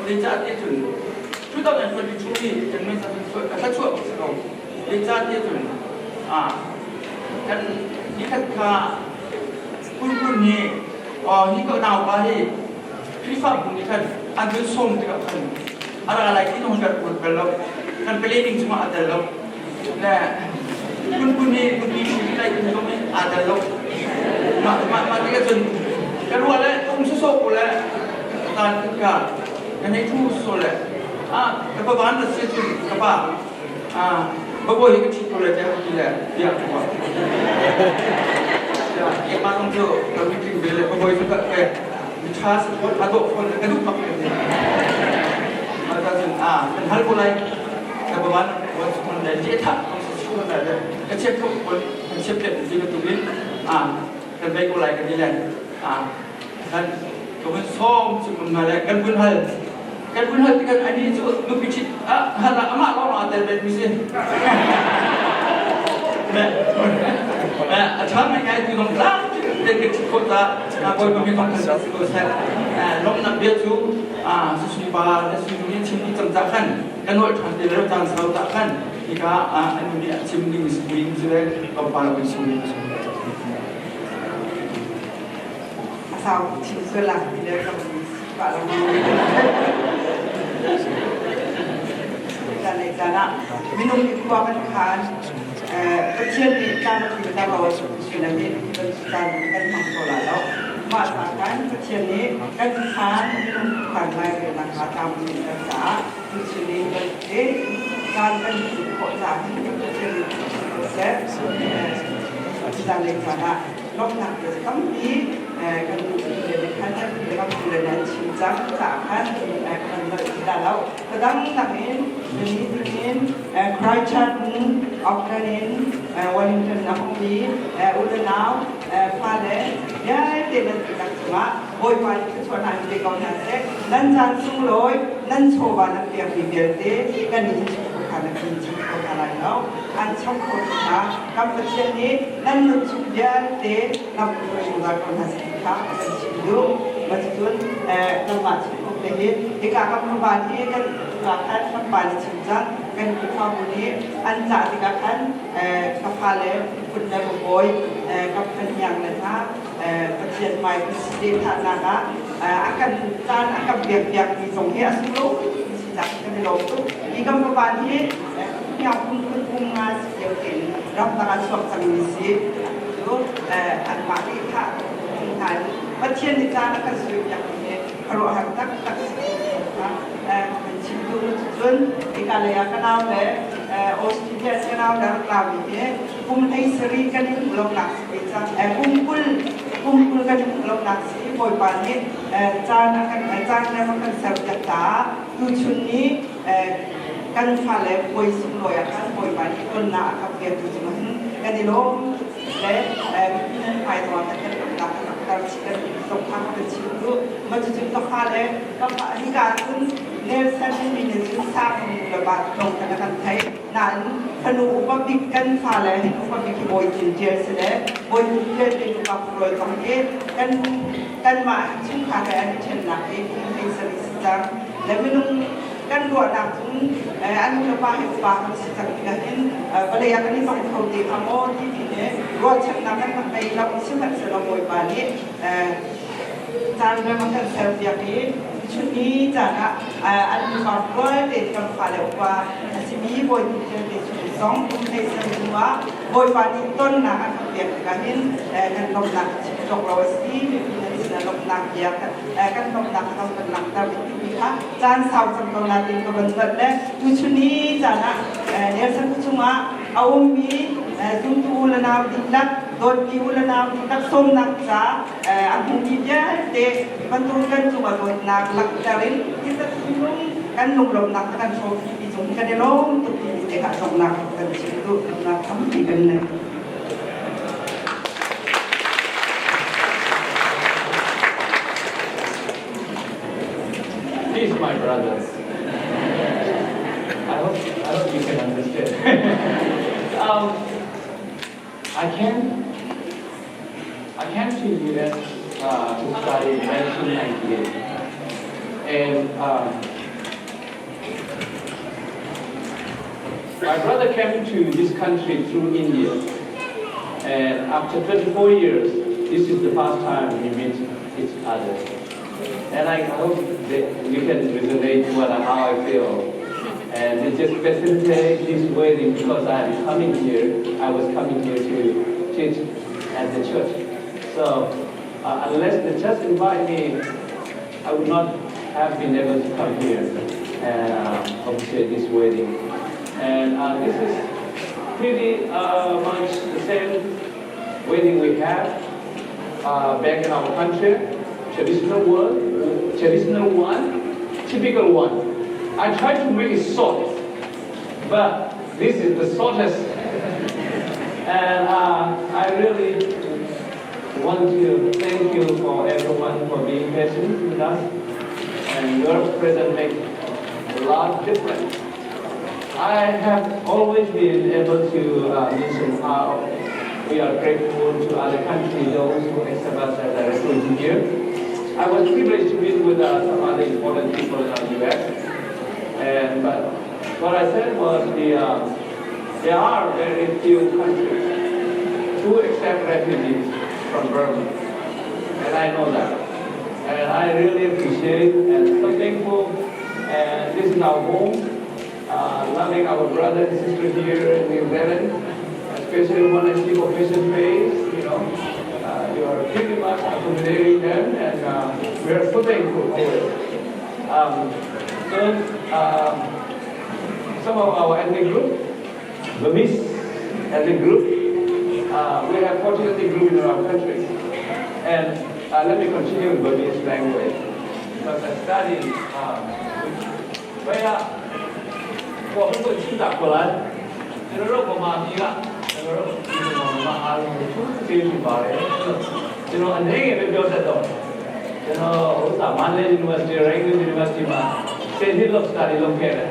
Zeicahtiah cun 2022 hi kan mei thluachuah bak si ko. Zeicahtiah cun kan nikhat kha Kunpun nih hi ka naupa hi Khrihfabu nih khan an kan sawm tikah khan a ra lai ti zong kan ruat bal lo, kan planning chungah aa tel lo le Kunpun nih nupi ṭhi lai ti zong nih aa tel lo. Mah tikah cun ka ruah le ka um sawsawh ko le tan ka kan hei thu sawsawh le ka pa van na si cun ka pa babawi hi ka ṭhit ko le tiah ti le bia ka ruah. Keimah zong cu ka mitling ve le babawi cu ka miṭha si fawn, a dawh fawn, ka duh bak ka ti. Mah cun kan hal ko lai, ka baban wan su le je tha kong si su le ka chiat ko kon kan chiat piat ti bantukin kan bei ko lai ka ti le kan ka vun sawm cu kan le kan vun hal ti kan ani cu nupi ṭhit hal amah lawng aa tel bet mi si. A ṭha ngai tu zong tlang te ka ṭhit khawh ta Bawipa mi kong kan si ko seh. Lawmhnak bia cu susui pa le sui nu nih chim dih cang cah khan kan holh ṭhan te le caan sau tah khan hika an nih a chim ding si buin si le tlawmpal kan sung. Sau chim sual lak ti le ka. pah lo. Caan caan ah minung nih khua kan khan Pathian nih tlam a tlinter lo sin nih caan kan hmang kho lai lo. Mah ca khan Pathian nih kan khan minung khan lai relnak kha tlam a tlinter caah tuchun in kan caan kan hmuh khawh caah hin Pathian nih seh caan le caan ah lawmhnak bia tampi kan le khan le kan pu le nan chim cang caah khan kan nolh ti la lo. Kadang dang in meeting in Christchurch in Auckland in Wellington a ummi u le nau fale vialte nan dihlak cungah Bawipa nih thluachuah hna in pe ko hna seh. Nan caan sunglawi, nan chawva nan pekmi vialte kan in chim kha na kan chim kho hna lai lo. An cham kho hna. Kan Pathian nih nan nun chung vialte lam hruai zungzal ko hna seh ti kha a kan chim duh. Cuticun kanmah chung um te hi hika kan van hi kan khan kan pa nih chim cang kan Khrihfabu nih an cah tikah khan ka fale phun le bawi ka phaniang le hna Pathian hmai te thahnak ah a kan caan a kan pekpiak mi zong hi a sunglawi si cang kan i lawm tuk. Hi kan papan hi hniang phun phun um nga si lio tein ramdang ah chuak cang mi si. Cu anmah nih thah hna in Pathian nih caan a kan suaipiak mi hi khuaruahhar taktak si. Kan chim duh nu cun hika lei ah ka nau le Australia ka nau le rak la mi hi kum 17 kan i hmuh lonak si ve cang. Kum 20 kum 20 kan i hmuh lonak si Bawipa nih caan a kan caan le a kan serpiak caah tuchun ni kan fale puai sunglawi ah khan Bawipa nih tonnak a kan pektu cungah hin kan i lawm le mipi nan hmai zongah kan kan lawmnak kan langhter chih kan zongkha kan chim duh. Mah cucu ka fale ka hika cun Nelson mi nih cun sang le bat dong kan kan theih. Nain fanu upa bik kan fale hin upa bik hi Bawi Tin Ṭial si le Bawi Tin Ṭial te nupa Khuarual zong hi kan kanmah chungkhar he an i ṭhennak hi kum 17 si cang. Le minung kan ruahnak cun an nulepa hi upa kan si cang tikah hin vawlei ah kan i tong kho te hnga maw timi he ruahchannak kan rak ngei lo. Sihmanhsehlaw Bawipa nih caan rem a kan serpiak i chun ni caan ah an nupa rual tein kan fale upa a simi Bawi vialte chung zong kum 17 hnu ah Bawipa nih tonnak a kan pek tikah hin kan lawmhnak chim cawk lo a si. Mipi nan sinah lawmhnak bia kan lawmhnak kha kan langhter timi kha caan sau cang ko nain ka van ruat le tuchun ni caan ah Nelson chungah a ummi zumtu u le nau dihlak dawtmi u le nau dihlak sawmnak ca a hmumi vialte bantuk kan cungah dawtnak langhter in hi thinlung kan lunglawmhnak kan hrawmpi mi cung kan i lawm tuk timi te kha donghnak kan chim duh nak tampi kan nei. He's my brother. I hope you can understand. I came to US to study in 1998, and my brother came to this country through India, and after 24 years, this is the first time we meet each other. And I hope that you can resonate what how I feel. And it just facilitates this wedding because I am coming here. I was coming here to teach at the church. So unless the church invite me, I would not have been able to come here and officiate this wedding. And this is pretty much the same wedding we have back in our country, traditional one, traditional one, typical one. I try to make it short, but this is the shortest. And I really want to thank you for everyone for being patient with us. And your presence makes a lot of difference. I have always been able to mention how we are grateful to other countries, those who accept us as a refugee here. I was privileged to meet with some other important people in the US. And but what I said was there are very few countries who accept refugees from Burma. And I know that. And I really appreciate and so thankful. And this is our home, loving our brother and sister here in New Zealand, especially when I see your patient face, you are pretty much accommodating them, and we are so thankful always. So, some of our ethnic group, Burmese ethnic group, we have 14 ethnic group in our country. And let me continue in Burmese language because I studied. ဘယ်ဟာကိုဘယ်ကိုချစ်တာကိုလားကျွန်တော်တို့ဗမာပြည်ကကျွန်တော်တို့ဒီမှာအားလုံးကိုသူကျေးဇူးပါတယ်ကျွန်တော်အနေငယ်ပဲပြောတတ်တော့ကျွန်တော်ဥစ္စာ Mandalay University, Rangoon University မှာဆယ်နှစ်လောက် study လုပ်ခဲ့တယ်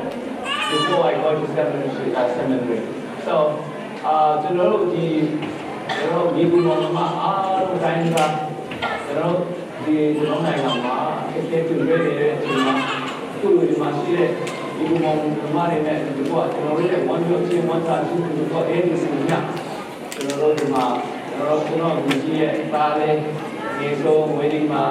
before I go to seminary. So အာကျွန်တော်တို့ဒီကျွန်တော်ဒီကုမောင်မအားလုံးတိုင်းကကျွန်တော်ဒီကျွန်တော်နိုင်ငံမှာအခက်အခဲတွေ့နေတဲ့အချိန်မှာအခုလိုဒီမှာရှိတဲ့ဒီကုမောင်မတွေနဲ့ဒီကကျွန်တော်တို့ရဲ့ဝန်ပြောချင်းဝန်တာချင်းဒီကအဲ့ဒီစညကျွန်တော်တို့ဒီမှာကျွန်တော်ကျွန်တော်ဒီကြီးရဲ့သားလေးနေဆိုဝေဒီမှာ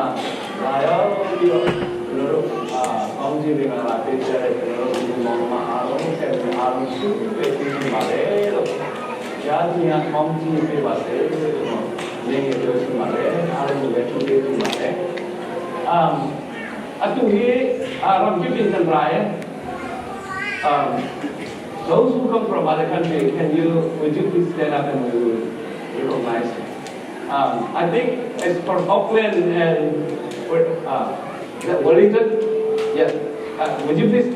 လာရောက်ပြီးတော့ကျွန်တော်တို့အာကောင်းကြီးတွေကလာပေးကြတဲ့ကျွန်တော်တို့ဒီမောင်မအားလုံးဆက်ပြီးအားလုံးစုပေးပြီးပါတယ်လို့ရာဇီကောင်းကြီးပေးပါစေလို့ကျွန်တော်နေနေပြောချင်ပါတယ်အားလုံးကိုလည်းထုတ်ပေးချင်ပါတယ် Atu hi ramkip in kan rai. Those who come from other country, can you would you please stand up and we will recognize you. I think it's from Auckland and is that Wellington? Yes. Would you please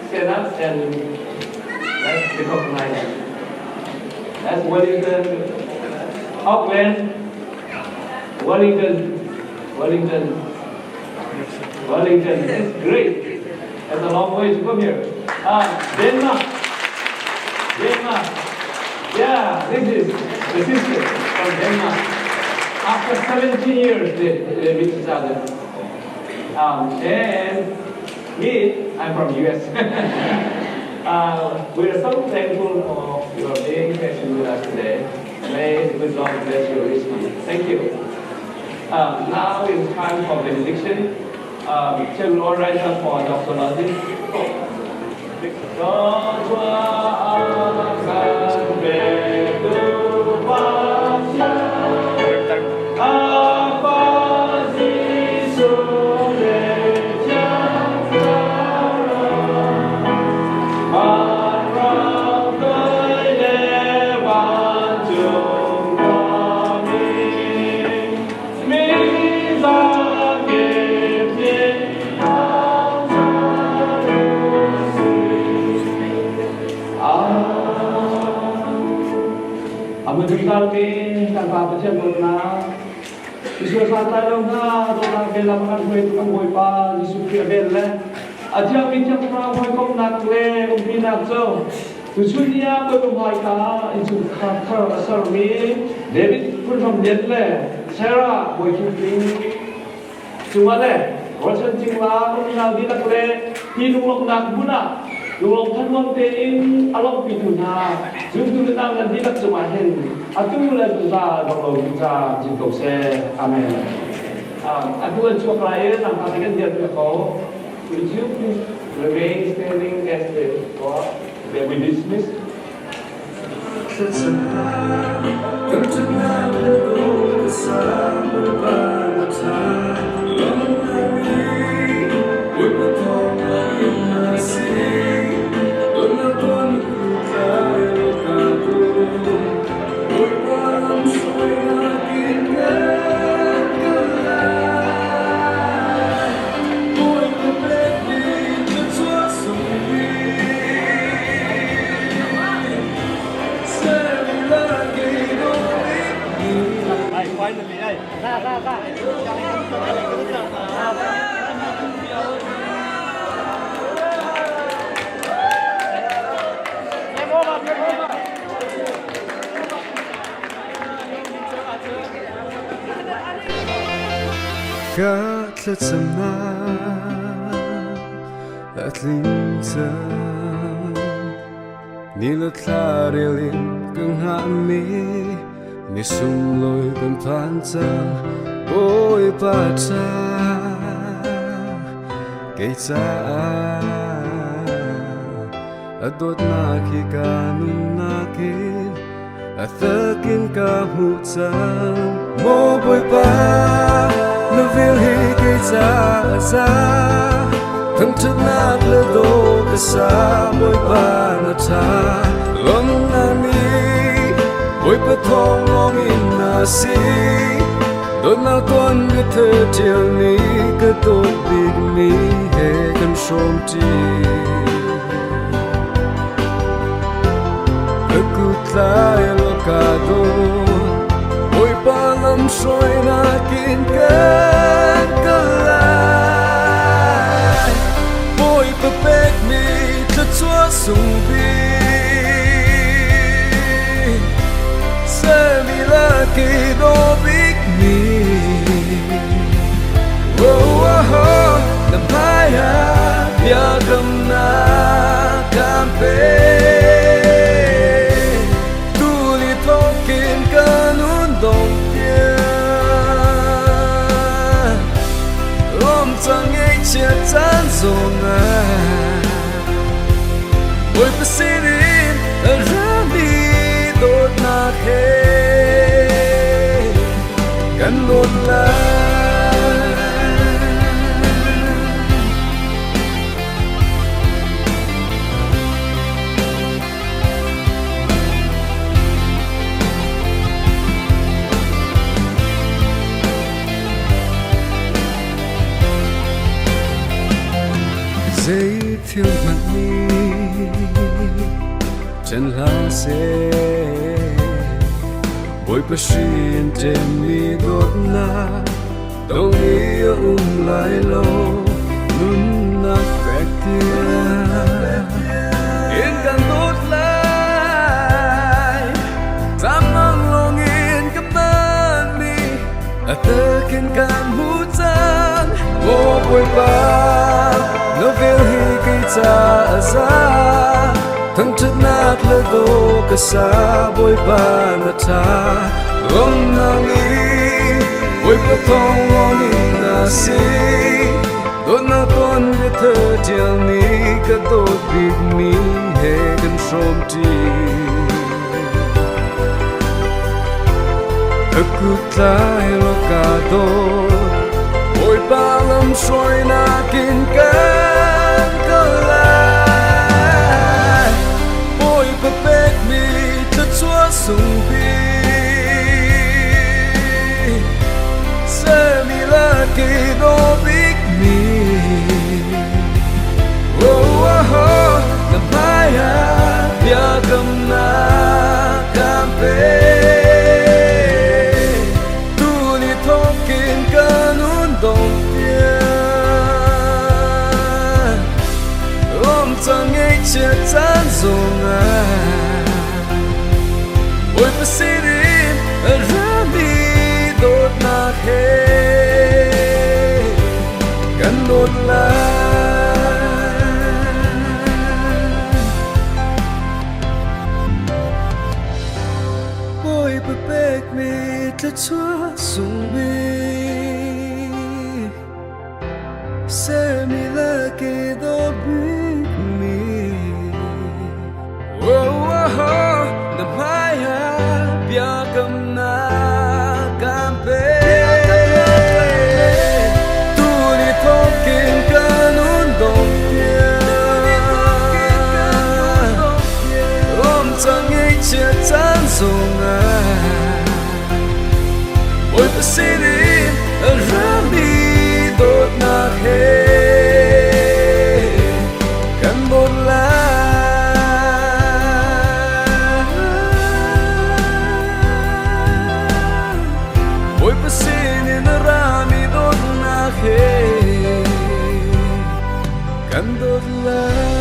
stand up and let's recognize you. That's Wellington, Auckland, Wellington, Wellington, Wellington. It's great. That's a long way to come here. Denmark. Denmark. Yeah, this is the sister from Denmark. After 17 years, they meet each other. And me, I'm from US. We are so thankful for your being patient with us today. May the good Lord bless you richly. Thank you. Now it's time for benediction. Shall we all rise up for doxology? God, Amun jungkal mi kan pa pathian bol na Isu sa ta lo na do na bel la kan hoi tu kan hoi pa Jesu Christ bel le Aja mi chak ra hoi kom nak le kom pi nak cho Tu chu nia ko ko mai ka in chu kha thar asar mi David phun from yen le Sarah boy kim ling chunga le Rochen ching la ko na di lak le hi lung lok nak buna lung lok than wang te in alok pi tu na zum tu na nan di lak chunga hen atu le tu za dong lo tu za jin ko se amen. Atu an chuak lai nang ta kan dia ko. Would you please remain standing as the God that we dismiss? Ka thlacamnak a tling cang ni le thla rel in ka hngahmi ni sunglawi kan phan cang Bawipa ca. Kei caah a dawtnak hi ka nunnak in a takin ka hmuh cang. Maw Bawipa, na vel hi kei caah a za. Thangṭhatnak le daw ka sa, Bawipa na ṭha. Lawmhnak nih Bawipa thawng lawngin na si. Dawtnak tuan ka ṭial mi ka dawt bikmi he kan hrawmṭi. Ka kut tlai law ka dawt, Bawipa lamhruainak in kan kal lai. Bawipa pekmi thluachuah sung bik. Sermi laki daw bikmi. Oh, oh, oh, na hmai ah biakamnak kan pek. Tuni thawkin ka nun dong tiang. Rom cang ngeihchiat caan zongah Bawipa sinin a rami dawtnak he kan lawn lai. Zeithil hmanh nih ṭhen hlah seh, Bawipa hrin ṭemmi dawtnak dong i a um lai lo, nunnak pek tiang in kan dawt lai. Tlamang lawng in ka hmanmi a takin kan hmu cang. Maw Bawipa, na vel hi kei ca a za. Thangṭhatnak le daw ka sa, Bawipa na ṭha. Lawmnak i Bawipa thawng lawng in na si. Dawtnak ton biathar ṭialmi ka dawt bikmi he kan hrawmṭi. Ka kut tlai law ka dawt, Bawipa lamhruainak in kan kal lai. Bawipa pekmi thluachuah sung bik, sermi laki daw bikmi. Oh, oh, oh, na hmai ah biakamnak kan pek. Tuni thawkin ka nun dong tiang. Rom cang ngeihchiat caan zongah Bawipa sinin a rami dawtnak he kan dawt lai. Bawipa pekmi thluachuah sung bik, sermi laki daw bikmi. Oh, oh, oh, na hmai ah biakamnak kan pek. Tuni thawkin ka nun dong tiang. Rom cang ngeihchiat caan zongah Bawipa sinin a rami dawtnak he kan dawt lai. Bawipa sinin a rami dawtnak he kan dawt lai.